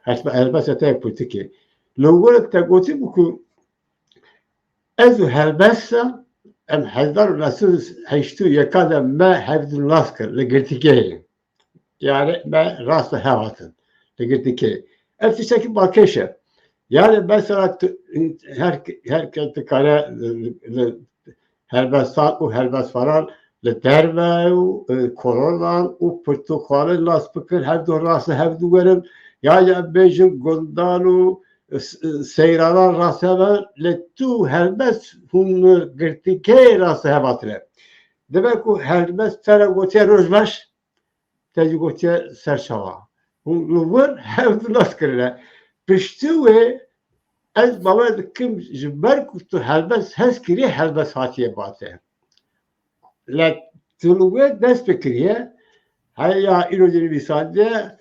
Helbe-, helbesta te politikê. Li wir te gotî bû ku ez û helbesta em hezar û neh sed û heştê û yeka de me hevdû nas kir li girtîgehê. Yani me rast hev hatin li girtîgehê. Ev tiştekî balkêş e. Yani mesela tu, her, her kes dikare li, li, helbestan û helbestvaran li derve û, e, kolonan û pirtûkxanin nas bikin, hevdu rast hev diwerin. Ya, ya bêjin gundan û, e, s-, e, seyranan rast hev in, lê tu helbest hûn girtîgehê rast hev hatine. Demek ku helbest te re gotiye roj baş, te jî gotiye ser çava. Hûn li wir hev di nas kirine. Piştî wê ez bawer dikim ji ber ku tu helbest hez kiriye, helbest hatiye bate. Lê tu li wê dest pê kiriye, heya îro jî nivîsandiye,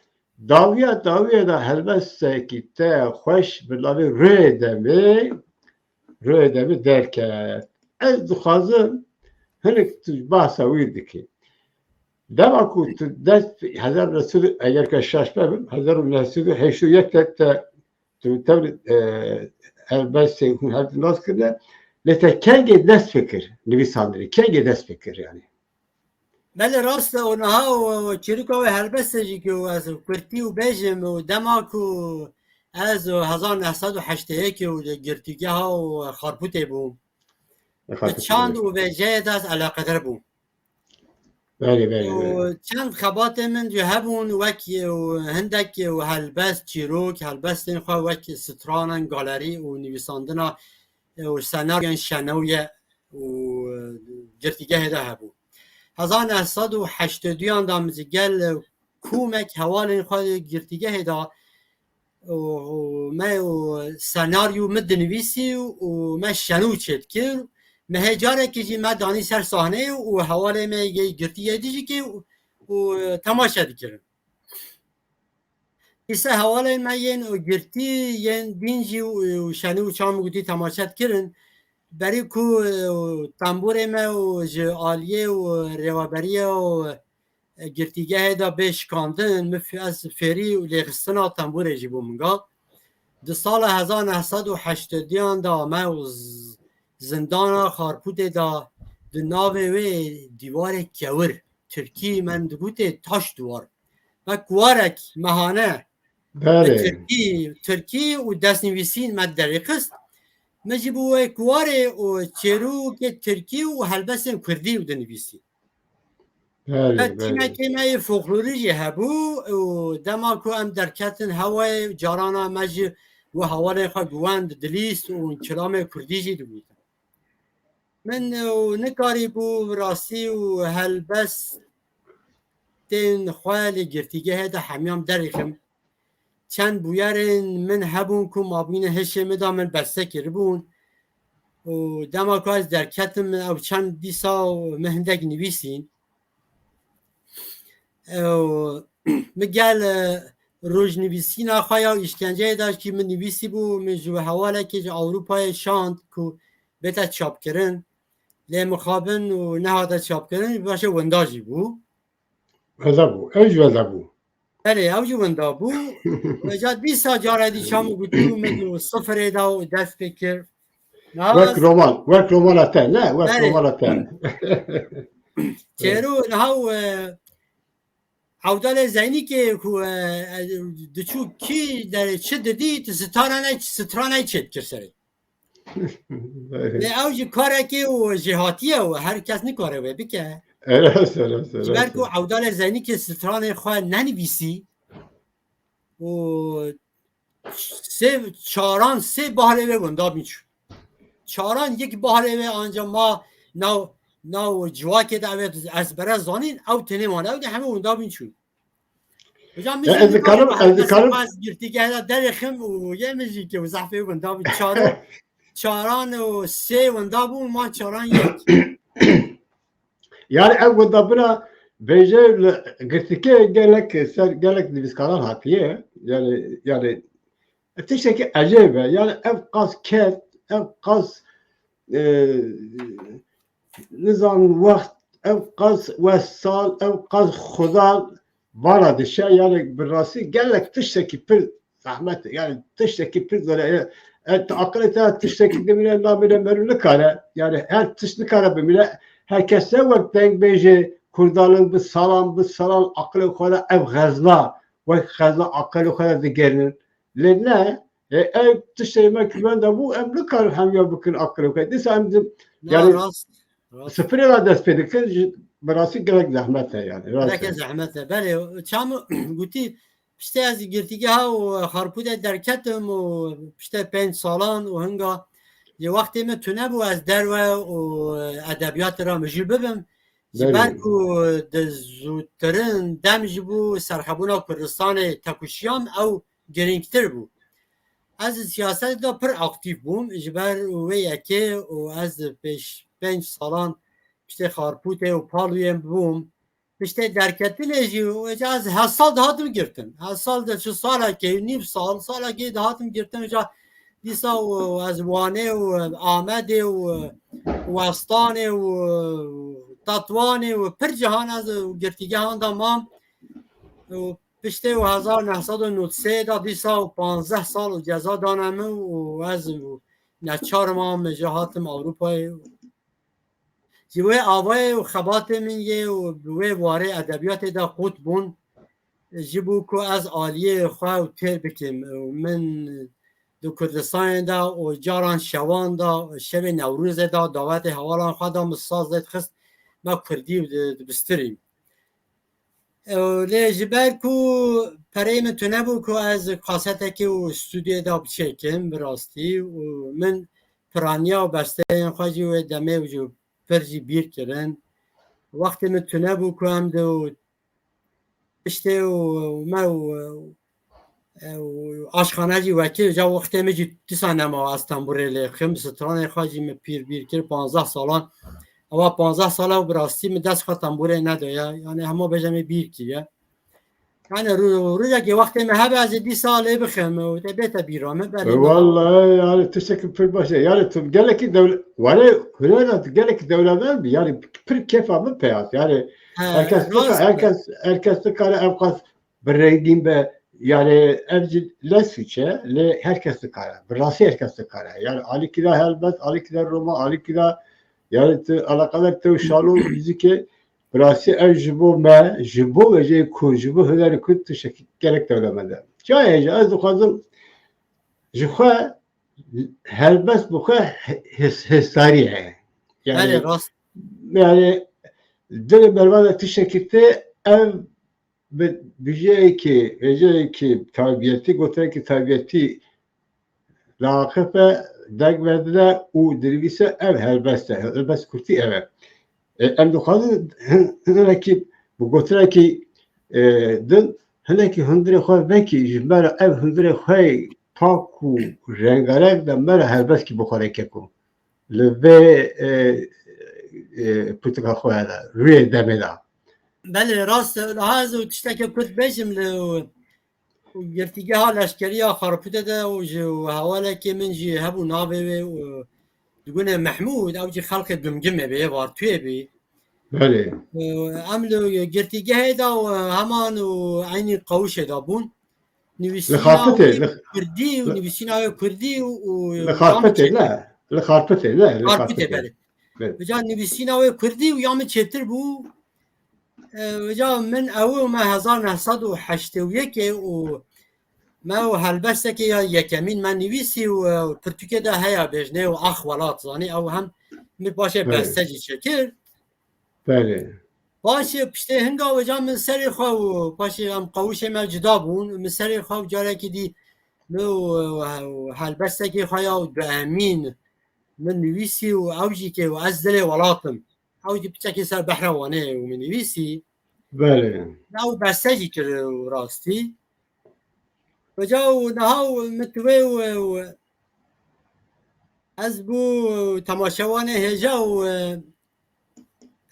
dawiya dawiya da helbestekî te xweş bi navê Rûyê Demê, Rûyê Demê derket. Ez dixwazim hinek tu bahsa wî dikî. Dema ku tu dest hezar neh sed, eger ke şaş nebim, hezar û neh sed û heştê û yek te, te, tu tev, e, helbestê hûn hev nas kirine, lê te kengê dest pê kir nivîsandinê, kengê dest pê kir yani? Belê rast e, û niha û çîroka wê helbestê jî ku ez kurtî û bêjim û dema ku ez û hezar neh sed û heştê yekê û di girtîgeha û Xarpûtê bûm. Bi çand û vêjeyê de ez eleqedar bûm. Belê, belê, û belê. Çend xebatê min jî hebûn, wek û hindek û helbest, çîrok, helbestên xwe wek stranan, galerî û nivîsandina û senaryoyên şenewye û girtîgehê de hebû. Hezar neh sed û heştê û duyan de min ji gel komek hevalên xwe di girtîgehê de û, û me û senaryo min dinivîsî û me şenû çêdikir. Me hê carekê jî me danî ser sahneyê û hevalê me yê girtîgehê dî jî kê û, û temaşe dikirin. Îse hevalên me yên û girtî yên dîn jî û, û şenî û çam û gotî temaşe dikirin. Berî ku, û tembûrê me û ji aliyê û rêweberiya û girtîgehê de bê şikandin, min f-, ez fêrî û lêxistina tembûrê jî bû min ga. Di sala hezar neh sed û heştê û duyan de me û z-, zindana Xarpûtê de di navê wê dîwarê kewir, tirkî me digotê taş duvar. Wek kuwarek mehane bi Belê. tirkî, tirkî û destnivîsîn me derêxist. Me jî bi wê kuwarê û çêrokê tirkî û helbestên kurdî û dinivîsî. Belê, Ve belê. tîmekê me yê folklorî jî hebû û dema ku em derketin hewayê, carana me jî û hevalên xwe guwend dilîst û kilamê kurdî jî digotin. Min, û nikarîbû rastî û helbestên xwe li girtîgehê de hemiyan derêxim. Çend bûyerên min hebûn ku mabînê hişê min de min beste kiribûn. Û dema ku ez derketim, ew çend dîsa min hindek nivîsîn. Ew, min gel, e, rojnivîsîna xwe ya îşkenceyê de jî min nivîsî bû, min ji hevalekê ji Ewropayê şand ku bête çapkirin. Lê mixabin û nehate çapkirin, baş e winda jî bû. Wenda bû. Ew jî wenda bû. Belê, ew jî winda bû. Ca dîsa cara dî çam û gotî û min û sifirê da û dest pê kir. Niha Wek ez roman, wek romana te, ne? Wek Belê. romana te. Çêro niha û, e, Ewdalê Zeynîkê ku, e, e, diçû kî derê çi didî, tu strana ne, strana çêdikir serê. Lê ew jî karekê û jêhatî ye û her kes nikare wê bike. Evet, evet, evet. Ji ber ku Ewdalê Zeynîkê stranê xwe nenivîsî û sê çaran sê baharê wê winda bîn çû. Çaran yek baharê wê anca ma nav, nav civakê de ev ê ezbere zanîn, ew tenê mane, ew de hemû winda bîn çûn. Hocam, Ya, ez dikarim, ez dikarim. Ez girtîgeha derêxim û yê min jî ke û zehfê winda bû. Çaran, çaran û sê winda bû, ma çaran yek. Yani ev windabûna bêje li girtîgehê gelek ser, gelek nivîskaran hatiye. Yani, yani tiştekî ecêb e. Yani ev qas kes, ev qas, e, nizam wext, ev qas wesal, ew qas xwedal vana dişe, yani bi rastî gelek tiştekî pir zehmet e. Yani tiştekî pir zor e. E, tu aqilê te tiştekî dimîne, namîne, meriv nikare. Yani her tişt nikare bimîne. Her kes ne wek dengbêjê Kurdan in bi salan, bi salan aqilê xwe de ev xezna, wek xezna aqilê xwe de digerînin. Lê ne, e, ev tiştê me ki wenda bû, em nikarin hemiya bikin aqilê xwe. Dîsa em di, Na, yani rast, rast. Sifirê de dest pê dikin, ji, bi rastî gelek zehmet e yani. Rast Gelek e. zehmet e. Belê, çam gotî, piştê ez girtîgeha û Xarpûtê derketim û piştê pênc salan û hinga ji wextê min tune bû, ez derve û edebiyatê re mijûl bibim. Ji Belê. ber ku di zûtirin dem ji bo serxebûna Kurdistanê tekuşiyam, ew girîngtir bû. Ez di siyasetê de pir aktîf bûm, ji ber wê yekê û ez di pêş pênc salan piştê Xarpûtê û Palûyê bûm. Piştê derketinê jî û ez her sal dihatim girtin. Her sal de çi salekê, nîv sal, salekê dihatim girtin. Ca dîsa û ez Wanê û Amedê û Westanê û Tetwanê û pir cihan ez û girtîgehan de mam. Û piştê û hezar neh sed û nod sê de dîsa û panzdeh sal û ceza dane min û ez û neçar mam, ji hatim Ewropayê. Ji wê avayê û xebatê min yê û bi wê warê edebiyatê de qut bûn, ji bo ku ez aliyê xwe û têr bikim û min di Kurdistanê de û caran şewan de, şevê Newrozê de dawetê hevalan xwe de min saz lê dixist, me kurdî û di-, dibistirî. Ew, lê ji ber ku pereyê min tune bû ku ez kasetekê û stûdyoyê de biçêkim, bi rastî, û min piraniya û besteyên xwe jî wê demê û jî pir jî bîr kirin. Wextê min tune bû ku em di piştê û me û, û aşxane jî wekî, ja wextê min jî dîsa nema ez tembûrê lê xim, stranê xwe jî min pîr bîr kir, panzdeh salan. Ewa panzdeh sala û bi rastî min dest xwe tembûrê nedaye. Yani hema bêje min bîr kiriye. Yani ro-, rojekê wextê min hebe ez ê dîsa lê bixim û te bête bîra min, belê. Vallahi yani tiştekî pir baş e. Yani tu gelekî dewle-, were hunera tu gelekî dewlemend bî. Yani pir kêfa min pê hat. Yani He, herkes rast nika-, e. herkes, herkes nikare ev qas bi rengîn be. Yani ev jî ne sûç e, lê herkes dikare. Bi rastî herkes dikare. Yani alîkî de helbest, alîkî de roman, alîkî de, yani tu eleqedar te û şalo muzîkê, bi rastî ev ji bo me, ji bo wêjeyê Kurd, ji bo hunerê Kurd tiştekî gelek dewlemend e. Çaye jî ez dixwazim ji xwe helbest bi xwe his-, hêstarî heye. Yani, Belê, rast. yani dilê mervan de tiştekî tê, ev bi bijeyekî, vêjeyekî terbiyetî, gotinekî terbiyetî diaxife, deng vedine û dinivîse ev helbest e. Helbest kurtî ev e. E, em dixwazin hin-, hinekî bi gotinekî, e, din hinekî hundirê xwe vekî ji me re ev hundirê xwe pak û rengareng de me re helbestkî bixwere keko. Li vê, e, e, pirtûka xwe de, rûyê demê de. Belê, rast e. Niha ez û tiştekê kurt bêjim li girtîgeha leşkerî ya Xarpûtê de û ji hewalekê min jî hebû navê wê û digunê Mehmûd, ew jî xelkê Gimgimê bê, yê Vartûyê bê. Belê. Em li girtîgehê de û heman û eynî qewişê de bûn. Li Nivîsîna Xarpûtê, wê li, kurdî û li, nivîsîna wê kurdî û, û li ya min Xarpûtê çêtir ne, li Xarpûtê ne, li Xarpûtê, Xarpûtê. Belê. Belê. Vêca nivîsîna wê kurdî û ya min çêtir bû. E, vêca min ew û me hezar neh sed û heştê û yekê û me û helbestekê ya yekemîn me nivîsî û, e, pirtûkê de heya bêjnê û Ax Welat, zanî ew hem min paşê Belê. beste jî çêkir. Belê. Paşê piştê hinga wêca min serê xwe û paşê em qewişê me cuda bûn. Min serê xwe û carekî dî min û, û, û helbestekê xwe ya û duemîn min nivîsî û ew jî kê û ez dilê welat im. Ew jî piçekê ser behra Wanê û min nivîsî. Belê. Ew beste jî kir û rastî. Wêca û niha û min tu wê û, û ez bû temaşevanê hêja û, e,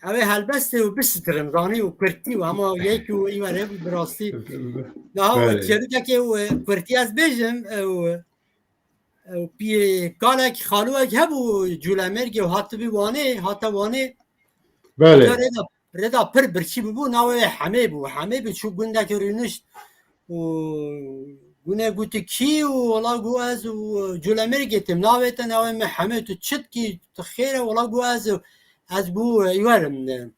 ew ê helbestê û bisikirim, zanî û kurtî û hema yek û î were bû bi rastî. Niha û Belê. çêrûkekê û, e, kurtî ez bêjim, e, û, e, û pî-, kalek, xalûyek hebû Cûlemêrgê û hatibî Wanê, hate Wanê. Belê. Carê de rêda pir birçî bûbû, navê wê Hemê bû. Hemê bû, çû gundekê rûnişt û gune gotî kî û wela got ez û Colemêrgê têm, navê te, navê min Hemê, tu çi dikî, tu xêr e, wela got ez, ez got îwer im.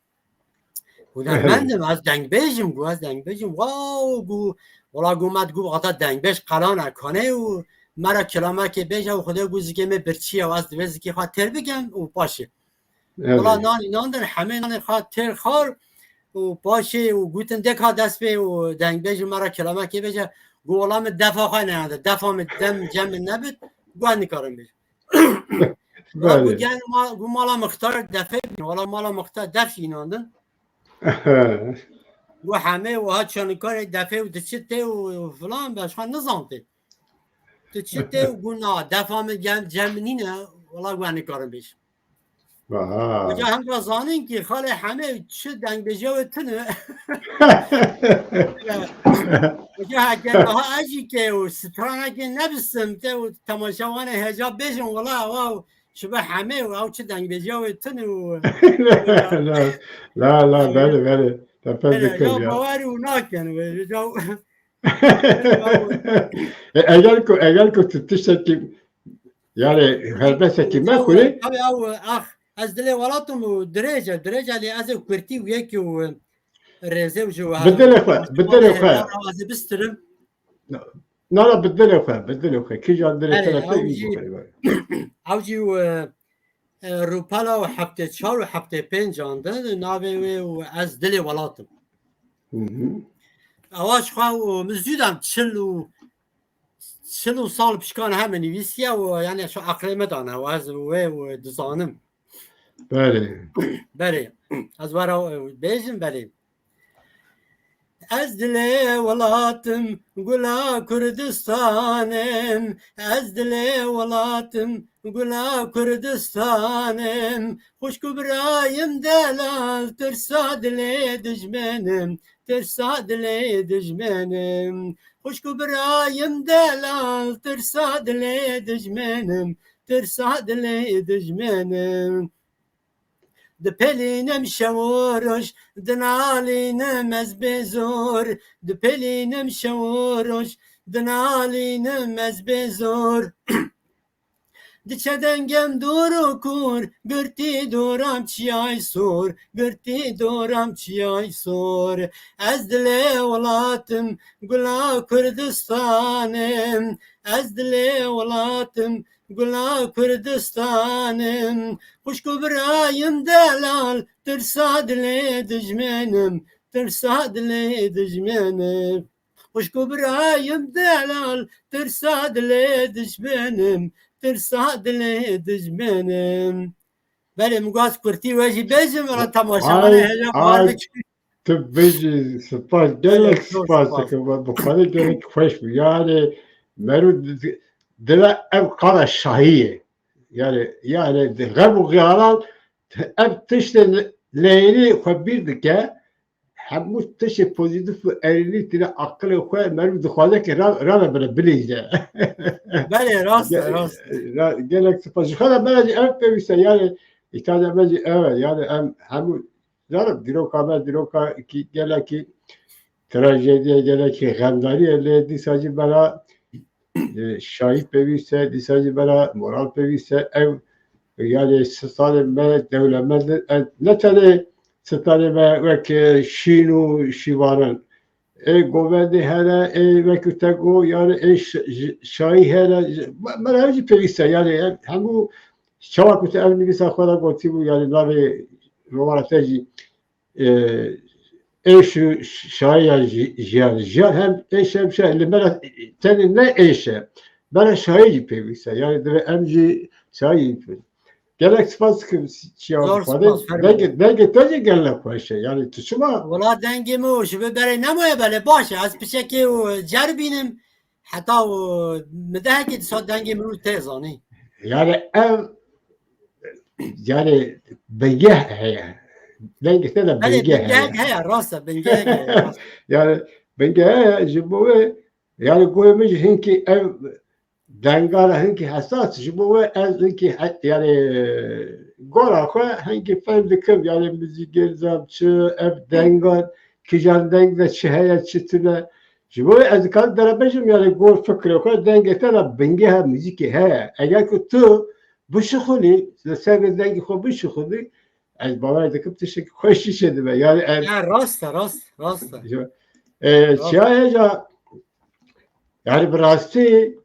Hunermend im, ez dengbêj im, got ez dengbêj im. Wow, got, wela got me digot ata dengbêj qelane kanê û me re kilamekê bêje û Xwedê got zikê me birçî ye û ez divê zikê xwe têr bikim û paşê. Wela nanî nan din, Hemê nanê xwe têr xwar û paşê û gotin dê ka dest pê û dengbêj û me re kilamekê bêje. Got wela min defa xwe neyande, defa min dem cem min nebit, got ez nikarim bêjim. Wela got gel ma-, got mala mixtar defê bîn, wela mala mixtar def jî nandin. Got Hemê wiha çanikarê defê û diçi tê û filan be, ji xwe nizantê. Tu çi tê û got na, defa min gel cem min nîne, wela got ez nikarim bêjim. Aha. Hoca hem da zanîn ki xalê Hemê çi dengbêjiya wê tune. Hoca heke niha ez jî kê û stranekê nebistim te û temaşevanê hêja bêjin wela ew çi be Hemê û ew çi dengbêjiya wê tune û La, la, la, belê, belê. Te pez Belê, dikim ya ya. Bawer û nakin wê, ya. E, eger ku, eger ku tu tiştekî, yani helbesekî me xwînî. Tabii ew, ax, ez dilê welatim û dirêj e, dirêj e lê ez ê kurtî û yekî û rêzê û ji Bi dilê xwe, bi dilê xwe. Ez ê bistirim. Na, na, bi dilê xwe, bi dilê xwe. Kîjan dilê Belê, te ew jî, ew jî, e, e, rûpela û heftê çar û heftê pênc an de navê wê û ez dilê welatim. Hı hı. Ewa ji xwe û min zû dem çil û, çil û sal pişkan heme nivîsiye û yani şu aqlê me dane û ez wê û dizanim. Belê. Belê. Ez were bêjim belê. Ez dilê welatim, gula Kurdistanim. Ez dilê welatim, gula Kurdistanim. Xwişk û birayim delal, tirsa dilê dijmenim, tirsa dilê dijmenim. Xwişk û birayim delal, tirsa dilê dijmenim, tirsa dilê dijmenim. Dipelînim şev û roj, dinalînim ez bê zor. Dipelînim şev û roj, dinalînim ez bê zor. Diçe dengem dor û kor, girtî doram çiyay sor, girtî doram çiyay sor. Ez dilê welatim, gula Kurdistanim. Ez dilê welatim, gula Kurdistanim. Xwişk û birayim delal, tirsa dilê dijmenim, tirsa dilê dijmenim. Xwişk û birayim delal, tirsa dilê dijmenim, tirsa dilê dijmenim. Belê, min got kurtî we jî bêjim, wela temaşevanê hêja bawer bikin. Tu bijî, spas, gelek spas dikim. Bi Xwedê gelek xweş bû. Yani, mero di-, dile ev qala şahî ye. Yani, yani, di xem û xiyalan ev tiştê leyînî xwe bîr dike. Hemû tiştê pozîtîf û erênî tîne aqilê xwe, meriv dixwaze ke ra-, rave bire, bilîze. Belê, rast e, rast e. Ra-, gelek spas. Ji xwe de me re jî ev pêwîst e, yani îhtiyacê me jî ev e, yani em hemû, zanim dîroka me, dîroka kî gelekî trajedî ye, gelekî xemdarî ye, lê dîsa jî me re e, şahî pêwîst e, dîsa jî me re moral pêwîst e. Ew, yani, stranê me dewlemend in. E, ne tenê stranê me wek, e, şîn û şîvan in. Ê govendê hene, ê wekî te got, yani, ê ş-, ş-, şahî hene, me, me re ew jî pêwîst e. Yani, em hemû çawa ku te ev nivîsa xwe de gotîbû, yani, navê romana te jî e, êş û şayiya jî-, jiyan. Jiyan hem êş hem şayî. Li me re tenê ne êş e. Me re şayî jî pêwîst e. Yani divê em jî şayî jî pêwîst. Gelek spas dikim çiya Zor xwe de. Spas, fermo. Dengê, dengê te jî gelek xweş e. Yani tu çima? Wela dengê min û ji vê berê nemaye belê baş e. Ez piçekê û ceribînim. Heta û min dehekê disa dengê min û tê zanî. Yani ev, yani bingeh heye. Dengê te de Belê bingeh heye. Bingehek heye, rast e, bingehek heye, rast. Yani bingeh heye, ji bo wê, yani guhê min jî hinkî ev Denga re hinkî hesas, ji bo we ez hinkî he-, yani gora xwe hinkî fehm dikim, yani muzîkê nizam çi, ev denga, kîjan deng de çi heye, çi tune. Ji bo we ez dikarim te re bêjim, yani gor fikrê xwe, dengê te re bingehê muzîkê heye. Eger ku tu bişixulî, li ser vê dengê xwe bişixulî, ez bawer dikim tiştekî xweş jî çêdibe. Yani ez Ya rast e, rast, rast e. Ya, e, Rast. Çiya hêja, yani bi rastî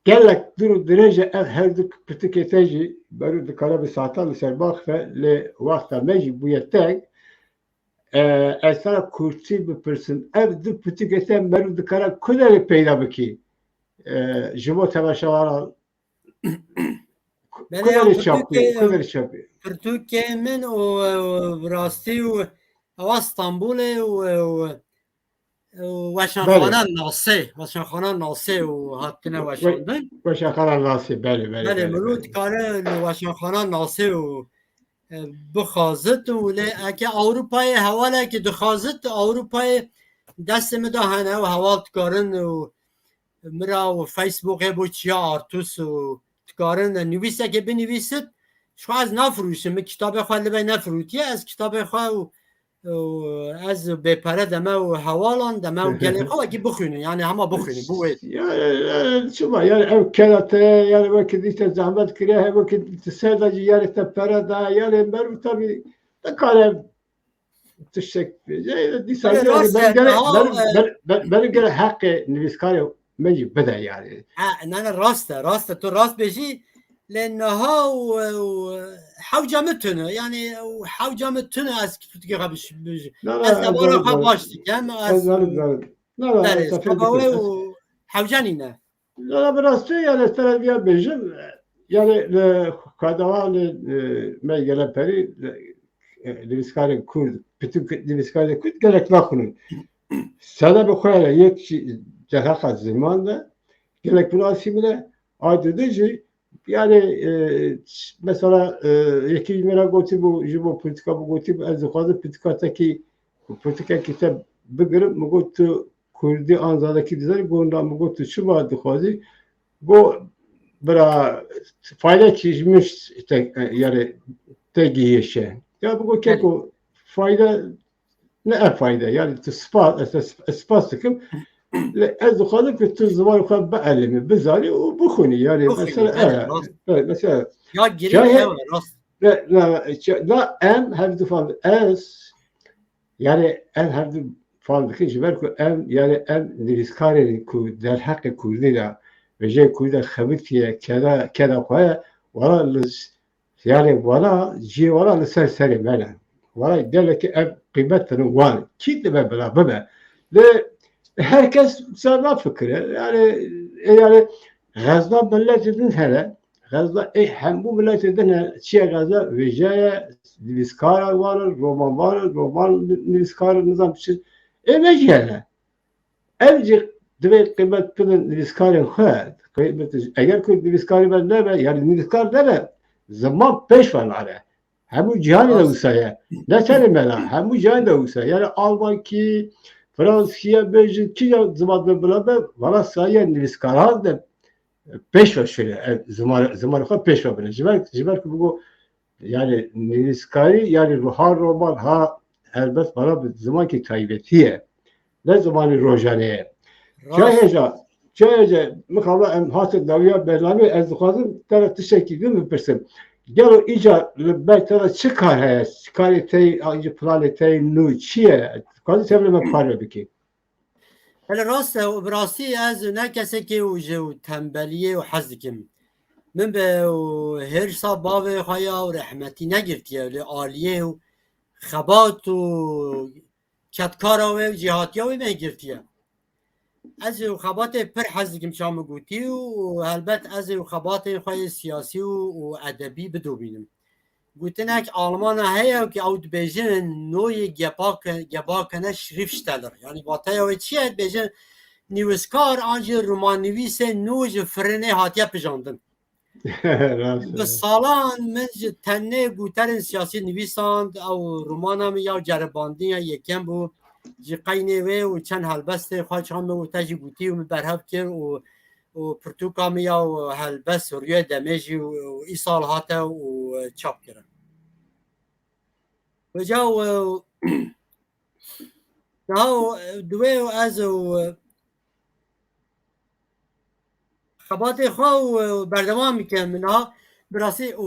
gelek dûr û dirêj e ev her du pitikê te jî, beru dikare bi saetan li ser baxife, lê wexta me jî bûye teng. E, ez te re kurtî bipirsim, ev du pitikê te beru dikare ku derê peyda bikî? E, ji bo temaşevaran Belê, ku ya derê çap bû, pirtûkê, ku derê çap bû? Pirtûkê min û, û rastî û ewa Stenbolê û, û, û Belê. Weşanxana Nasê, Weşanxana Nasê û hatine We-, weşandin. Weşanxana Nasê, belê, belê, Belê, belê, mirov belê. dikare li Weşanxana Nasê û, e, bixwazit û lê eke Ewropayê hewalekî dixwazit, Ewropayê destê min de hene û heval dikarin û min re û Facebookê bo Çiya Artûs û dikarin nivîsekê binivîsit. Ji xwe ez nafirûşim, min kitabê xwe li vê nefirûtiye, ez kitabê xwe û, û ez bêpere deme û hewalan deme û gelê xwe wekî bixwînin, yani hema bixwînin, bo wê. Ya, ya, ya, çima? Yani ev keda te, yani wekî dî te zehmet kiriye, he wekî dî te ser de jî, yani te pere da, yani beru tabii dikare tiştek bêje, dîsa Belê, yani rast benim e, gere, niha, benim, e, ber-, ber-, benim gere heqê nivîskarê me jî bide yani. Ha, ne, ne, rast e, rast e, tu rast bêjî, lê niha û, û hewca min tune, yani û hewca min tune ez pitikê xwe biş-, biş-, Na, na, ez ez debara zanim, xwe zanim. baş dikim, Ez ez zanim, zanim. Na, na, Belê, ez seba wê ez û hewca nîne. Ya, bi rastî, yani, ez te re viya bêjim, yani, li xwedawanê, e, me gele perî, e, nivîskarên Kurd, pitik nivîskarên Kurd gelek naxwînin. Sede bi xwe ye, yek jî derheqa ziman de, gelek bi rastî min e, a dide jî, yani, e, mesela, e, yekî ji min re gotî bû, ji bo politika bû, gotî bû, ez dixwazim politika te kî, politikekî te bigirim, min got, tu Kurdî an zazakî dizanî? Got, na. Min got, tu çima dixwazî? Got, bira, faydekî ji min te, yani, te gihîşe. Ya min got, keko, fayde ne ev fayde. Yani tu spas, ez, ez, ez spas dikim. Lê ez dixwazim ku tu zimanê xwe bielimî, bizanî û bixwînî. Yani Bixwînî, mesela, belê, e, rast. Evet, mesela Ya girîng Şayê ew e, rast. Ne, ne, ne, em hevdu fam ez, yani em hevdu fam dikin, ji ber ku em, yani em nivîskarên ku derheqê Kurdî de, vejeyê Kurdî de xebitiye, keda, keda xwe ye, wala li, yani wala cihê wala li ser serê me ne. Wala gelekî ev qîmet tine wan. Kî dibe bila bibe. Lê her kes wisa nafikire. Yani, e, yani xezna milletê din hene. Xezna, ê, hemû miletê din e, çiye xezna, vêjeye, nivîskara wan in, romanbar in, roman nivîskar in, nizam çi. Ê me jî hene. Ev jî divê qîmet bidin nivîskarên xwe. Qîmet, eger ku nivîskarê me nebe, yani nivîskar nebe, ziman pêş ve nare. Hemû cîhanê de Rast. wisa ye. Ne tenê me la, hemû cîhanê de wisa ye. Yani Almankî, Franskî ye, bêjin, kîjan ziman be bila be, vana saye nivîskaran de pêş ve şöyle, e, ziman, zimanê xwe pêş ve bine. Ji ber, ji ber ku bigo, yani nivîskarî, yani ha roman, ha helbet bana bi zimankî taybetî ye. Ne zimanî rojane ye. Rast. Çaya hêja, çaya hêja, mixabla em hatin dawiya bernamê, ez dixwazim te re tiştekî din bipirsim. Gelo îca li ber te re çi kar heye? Karê te yê, ancî planê te yê nû çi ye? Dixwazim te bi me parve bikî. Hele rast e, û bi rastî ez ne kesekê û ji û tembeliyê û hez dikim. Min bi û hêrsa bavê xwe ya û rehmetî negirtiye, lê aliyê û xebat û kedkara wê û cihatiya wê me girtiye. Ez û xebatê pir hez dikim, ça min gotî û helbet ez û xebatên xwe yê siyasî û, û edebî bidobînim. Gotinek Almana heye ku ew dibêjin, Neue Gebake-, Gebackene Schriftsteller. Yani vateya wê çi ye? Dibêjin nivîskar an jî romannivîsê nû ji firinê hatiye pijandin. Rast e. Bi salan min ji tenê goterên siyasî nivîsand, ew romana min ya ceribandin ya yekem bû. Ji qeynê wê û çend helbestê xwe çand min û te jî gotî û min berhev kir û û pirtûka min ya û helbest rûyê demê jî û, û îsal hate û çap kirin. Vêca û niha û, di wê û ez û xebatê xwe û berdewam bikim. Niha bi rastî û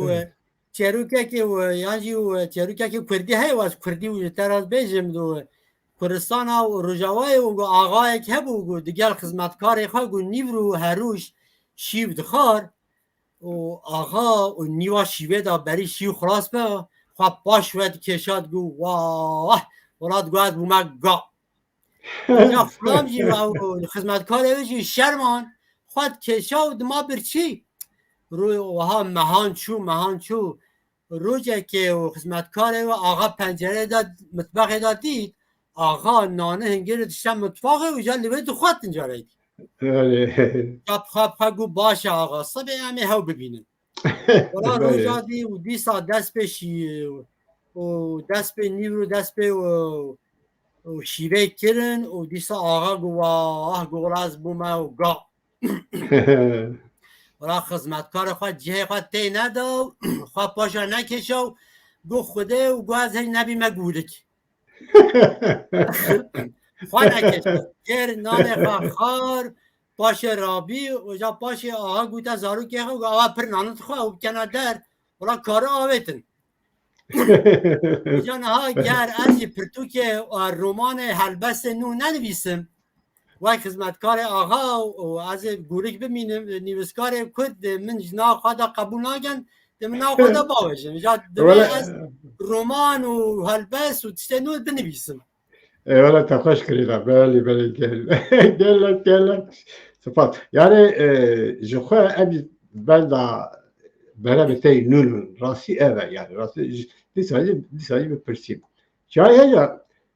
çêrokekê û yan jî û çêrokekê kurdî heye û ez kurdî û ji te re bêjim û Kurdistana û Rojavayê û ku axayek hebû ku digel xizmetkarê xwe ku nîvr û herûj şîv dixwar û axa û nîva şîvê de berî şîv xilas be, xwe paş ve dikêşa digo, wah, wela digo ez bûme ga. Ya filan jî ve û xizmetkarê wê jî şerman, xwe dikêşa û dima birçî. Rû wiha mehan çû, mehan çû. Rojekê û xizmetkarê wê axa pencereyê de mitbexê de dît, axa nane hingêrê dişte mitbaxê û ja li wê dixwet incarekî. Çap xwe bi xwe got, baş e axa, sibê em ê hew bibînin. Wela roja dî û dîsa dest pê şî û dest pê nîvr û dest pê û, û şîvê kirin û dîsa axa got, wah, got, wela ez bûme û ga. Wela xizmetkarê xwe cihê xwe tê neda û xwe paşa nekêşa û got, Xwedê û got, ez hêj nebîme gûrik. Xwe nekêşa. Kir nanê xwe xar, paşê rabî û ja paşê aha gote zarokê xwe, got, awa pir nanin dixwe û bikene der. Wela kari avêtin. Ca niha ger ez jî pirtûkê, e, romanê helbestê nû nenivîsim, wek xizmetkarê axa û ez ê gûrik bimînim, nivîskarê kurd dê min ji nav xwe de qebûl nakin, dê min nav xwe de bavêjin. Ca divê ez roman û helbest û tiştê nû binivîsim. Eyvallah, te xweş kirî da. Belê, belê, gel. Gelek, gelek. Spas. Yani, e, ji xwe em benda beremê te nûn, rastî ev e, yani, rastî, dîsa jî, dîsa jî bipirsîm. Çay heye,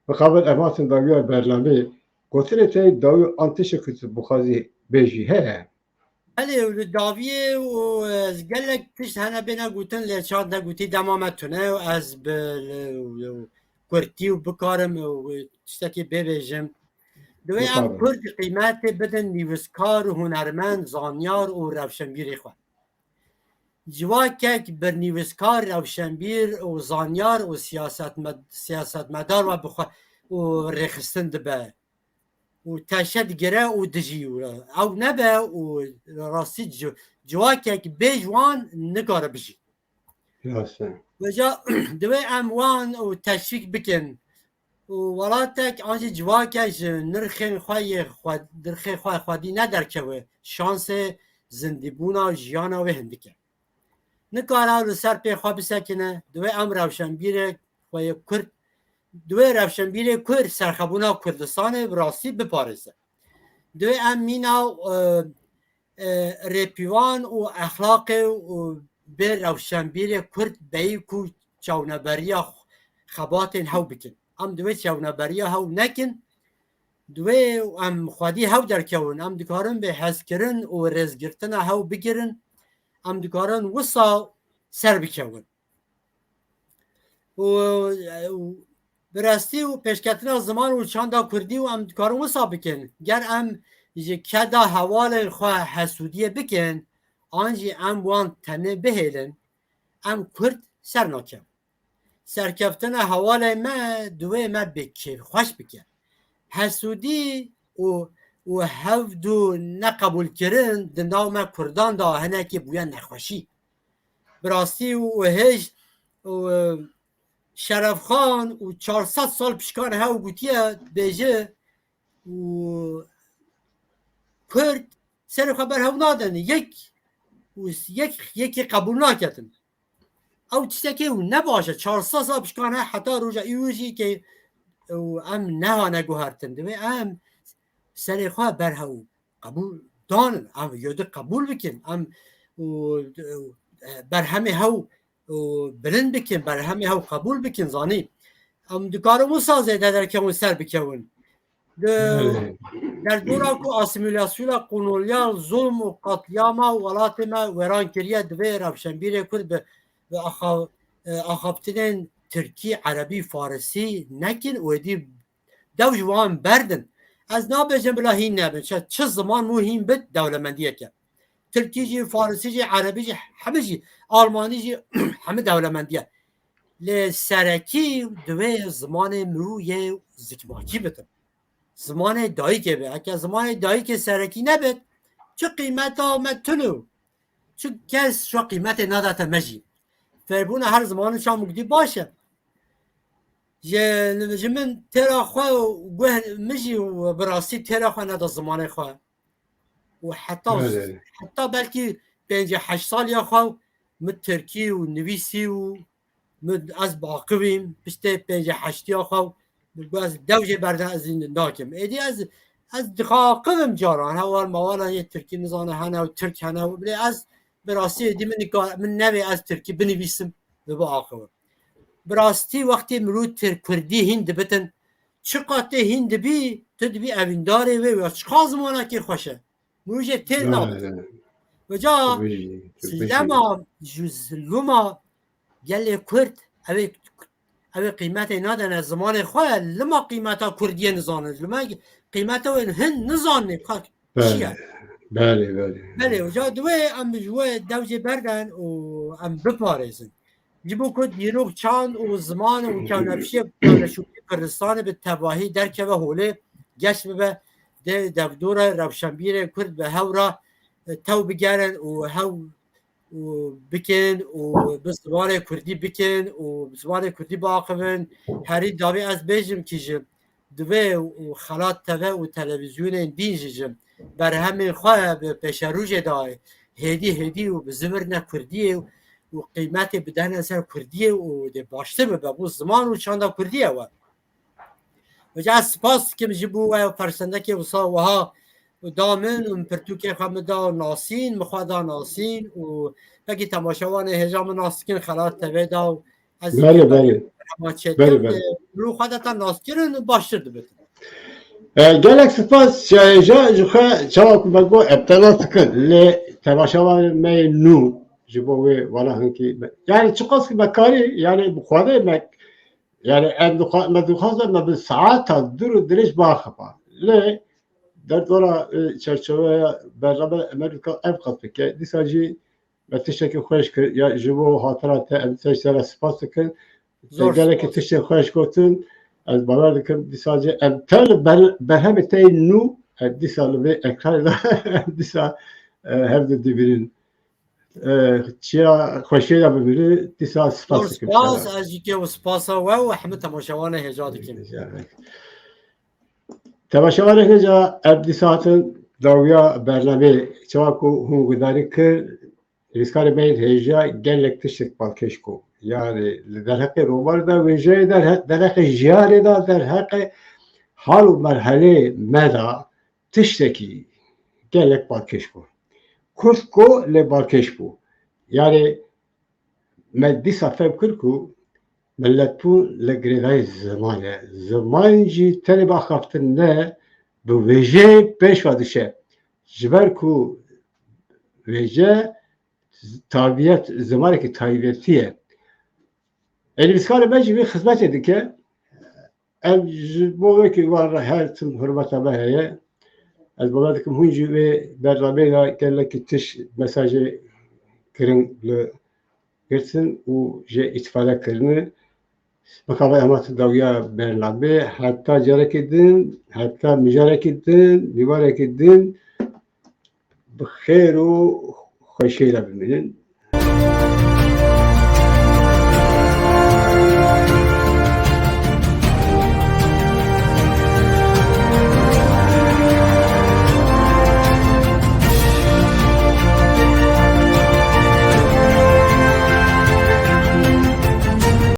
bi xaber ematin dawiya bernamê, gotinê te dawi an tişek tu bixwazî bêjî heye? Belê, li dawiyê û, e, gelek tişt hene bêne gotin, lê çand negotî dema me tune û ez bi, li, li kurtî û bikarim û tiştekî bêbêjim. Divê em Kurd qîmetê bidin nivîskar û hunermend, zanyar û rewşenbîrê xwe. Civakek bi nivîskar, rewşenbîr û zanyar û siyasetme-, siyasetmedar we bixwe û rêxistin dibe. û teşe digire û dijî û ew nebe û rastî ci-, civakek bê ji wan nikare bijî. Rast e. Vêca divê em wan û teşvîk bikin û welatek an jî civake ji nirxên xwe yê xwe-, nirxê xwe xwedî nederkeve, şansê zindîbûna jiyana wê hindik e. Nikare li ser pê xwe bisekine, divê em rewşenbîrê xwe yê Kurd, divê rewşenbîrê Kurd serxebûna Kurdistanê bi rastî biparêze. Divê em mîna, e, e, rêpîvan û exlaqê û bê rewşenbîrê Kurd beyî ku çawneberiya xebatên hew bikin. Em divê çawneberiya hew nekin, divê em xwedî hew derkewin. Em dikarin bi hezkirin û rêzgirtina hew bigirin. Em dikarin wisa ser bikewin. Û, û bi rastî û pêşketina ziman û çanda kurdî û em dikarin wisa bikin. Ger em ji keda hevalên xwe hesûdiyê bikin, an jî em wan tenê bihêlin, em Kurd ser nakevin. Serkeftina hevalê me divê me bi kêfxweş bike. Hesûdî û, û hevdu neqebûlkirin di nav me Kurdan de hinekî bûye nexweşî. Bi rastî û hêj û Şerefxan û çar sed sal pişkan hew gotiye, dibêje û Kurd serê xwe ber hew nadin. Yek û yek, yekê qebûl naketin. Ew tiştekê û ne baş e. Çar sed sal pişkan e, heta roja îro jî ke û em nehane guhertin. Divê em serê xwe ber hew qebûl danin. Em yodî qebûl bikin. Em û, û, e, berhemê hew û bilind bikin, berhemê hew qebûl bikin, zanî. Em dikarin wisa zêde derkewin ser bikewin. Di Belê. derdora ku asîmîlasyona kolonyal, zulm û qatliyama welatê me wêran kiriye, divê rewşenbîrê Kurd bi, bi axa-, e, axaftinên Tirkî, Erebî, Farisî nekin û êdî dew ji wan berdin. Ez nabêjim bila hîn nebin. Çi, çi ziman mû hîn bit dewlemendiyeke. Tirkî jî, farisî jî, erebî jî, hemî jî, almanî jî, hemî dewlemendiye. Lê serekî divê zimanê mirû yê zikmakî bitin. Zimanê dayikê be. Heke zimanê dayikê serekî nebit, çi qîmeta me tune. Çi kes şo qîmetê nadate me jî. Fêrbûna her zimanê çamû gidî baş e. Ji, ji min têra xwe û guh min jî û bi rastî têra xwe neda zimanê xwe. Û heta, Belê. heta belkî pêncî heşt saliya xwe min tirkî û nivîsî û min ez baqivîm, piştê pêncî heştiya xwe û ez dew jê berde ez ê nakim. Êdî ez, ez dixaqivim caran, heval mawalan yê tirkî nizane hene û tirk hene û bilê ez bi rastî êdî min nika-, min nevê ez tirkî binivîsim û biaqivim. Bi rastî wextê mirû tir-, kurdî hîn dibitin, çiqa tê hîn dibî, tu dibî evîndarê wê ya çiqa zimanekê xweş e. Mirû jê têr Belê. nabit. Veca Tabii, tabii. silema ju zilûma gelê kurd, ew ê, ew ê qîmetê nadene zimanê xwe, lima qîmeta kurdiyê nizanin. Lima qîmeta wê hin nizanin, ka çi ye? Belê, belê, belê. Belê, veca divê em ji wê dew jê berden û em biparêzin. Ji bo ku dîrok, çand û ziman û kewnepşiyê, kewneşûnî Kurdistanê bi tevahî derkeve holê, geş bibe, dê devdora rewşenbîrên Kurd bi hev re, e, tew bigerin û hew û bikin û bi zimanê Kurdî bikin û bi zimanê Kurdî biaxivin. Herî dawî ez bêjim kî ji divê û Xelat T V û televîzyonên dîn jî ji berhemên xwe bi pêşerojê de hêdî hêdî û bi zivirne Kurdiyê û qîmetê bidene ser Kurdiyê û dê baştir bibe bo ziman û çanda Kurdiyê we. Hoca, ez spas dikim ji bo we û persendekê wisa wiha da min û min pirtûkê xwe min da nasîn, min xwe da nasîn û belkî temaşevanê hêja min nas dikin Xelat T V da û ez Belê, belê. Hema çêdikim, Belê, belê. e, ruh xwe de te nas kirin û baştir dibitin. E, gelek spas, şayeja ji xwe çawa ku me got em te nas dikin, lê temaşevanê me yê nû ji bo wê wana hinkî me, yani çiqas ki me karî, yani bi xwedê me, yani em dixwa-, me dixwaze me bi saeta dur û dirêj biaxifa. Lê derdora, e, çerçeveya bername Amerîka ev qas bike. Dîsa jî me tiştekî xweş kir. Ya ji bo hatira te em te ji te re spas dikin. Te Zor gelekî spas. tiştê xweş gotin. Ez bawer dikim dîsa jî em te li ber-, berhemê te yê nû, em dîsa li vê ekranê de em dîsa, e, hev di dibînin. E, çiya xweşiyê de bibînin, dîsa spas Zor dikim spas, sana. ez jî kê û spasa we û hemî temaşevanê hêja dikim. Yani. Temaşevanê hêja em dîsa hatin dawiya bernameyê. Çawa ku hûn guhdarî kir, nivîskarê me yên hêja gelek tiştek balkêş bû. Yani li derheqê romanê de, wêjeyê de, derhe-, derheqê jiyanê de, derheqê hal û merhelê me de tiştekî gelek balkêş bû. Kurt ku lê balkêş bû. Yani me dîsa fem kir ku miletbûn li girêdayî ziman e. Ziman jî tenê bi axaftin ne, bi wêjeyê pêş ve diçe. Ji ber ku wêje tabiyet, zimanekî taybetî ye. Ê nivîskarê me jî vê xizmetê dike. Em ji bo wekî wan re her tim hurmeta me heye. Ez bawer dikim hûn jî wê bernameyê de gelekî tişt mesajê giring li girtin û jê îstifade kirine. Bikeve em hatin dawiya bernameyê. Heta carekê din, heta mijarekê din, mîvarekê din bi xêr û xweşiyê de bimînin.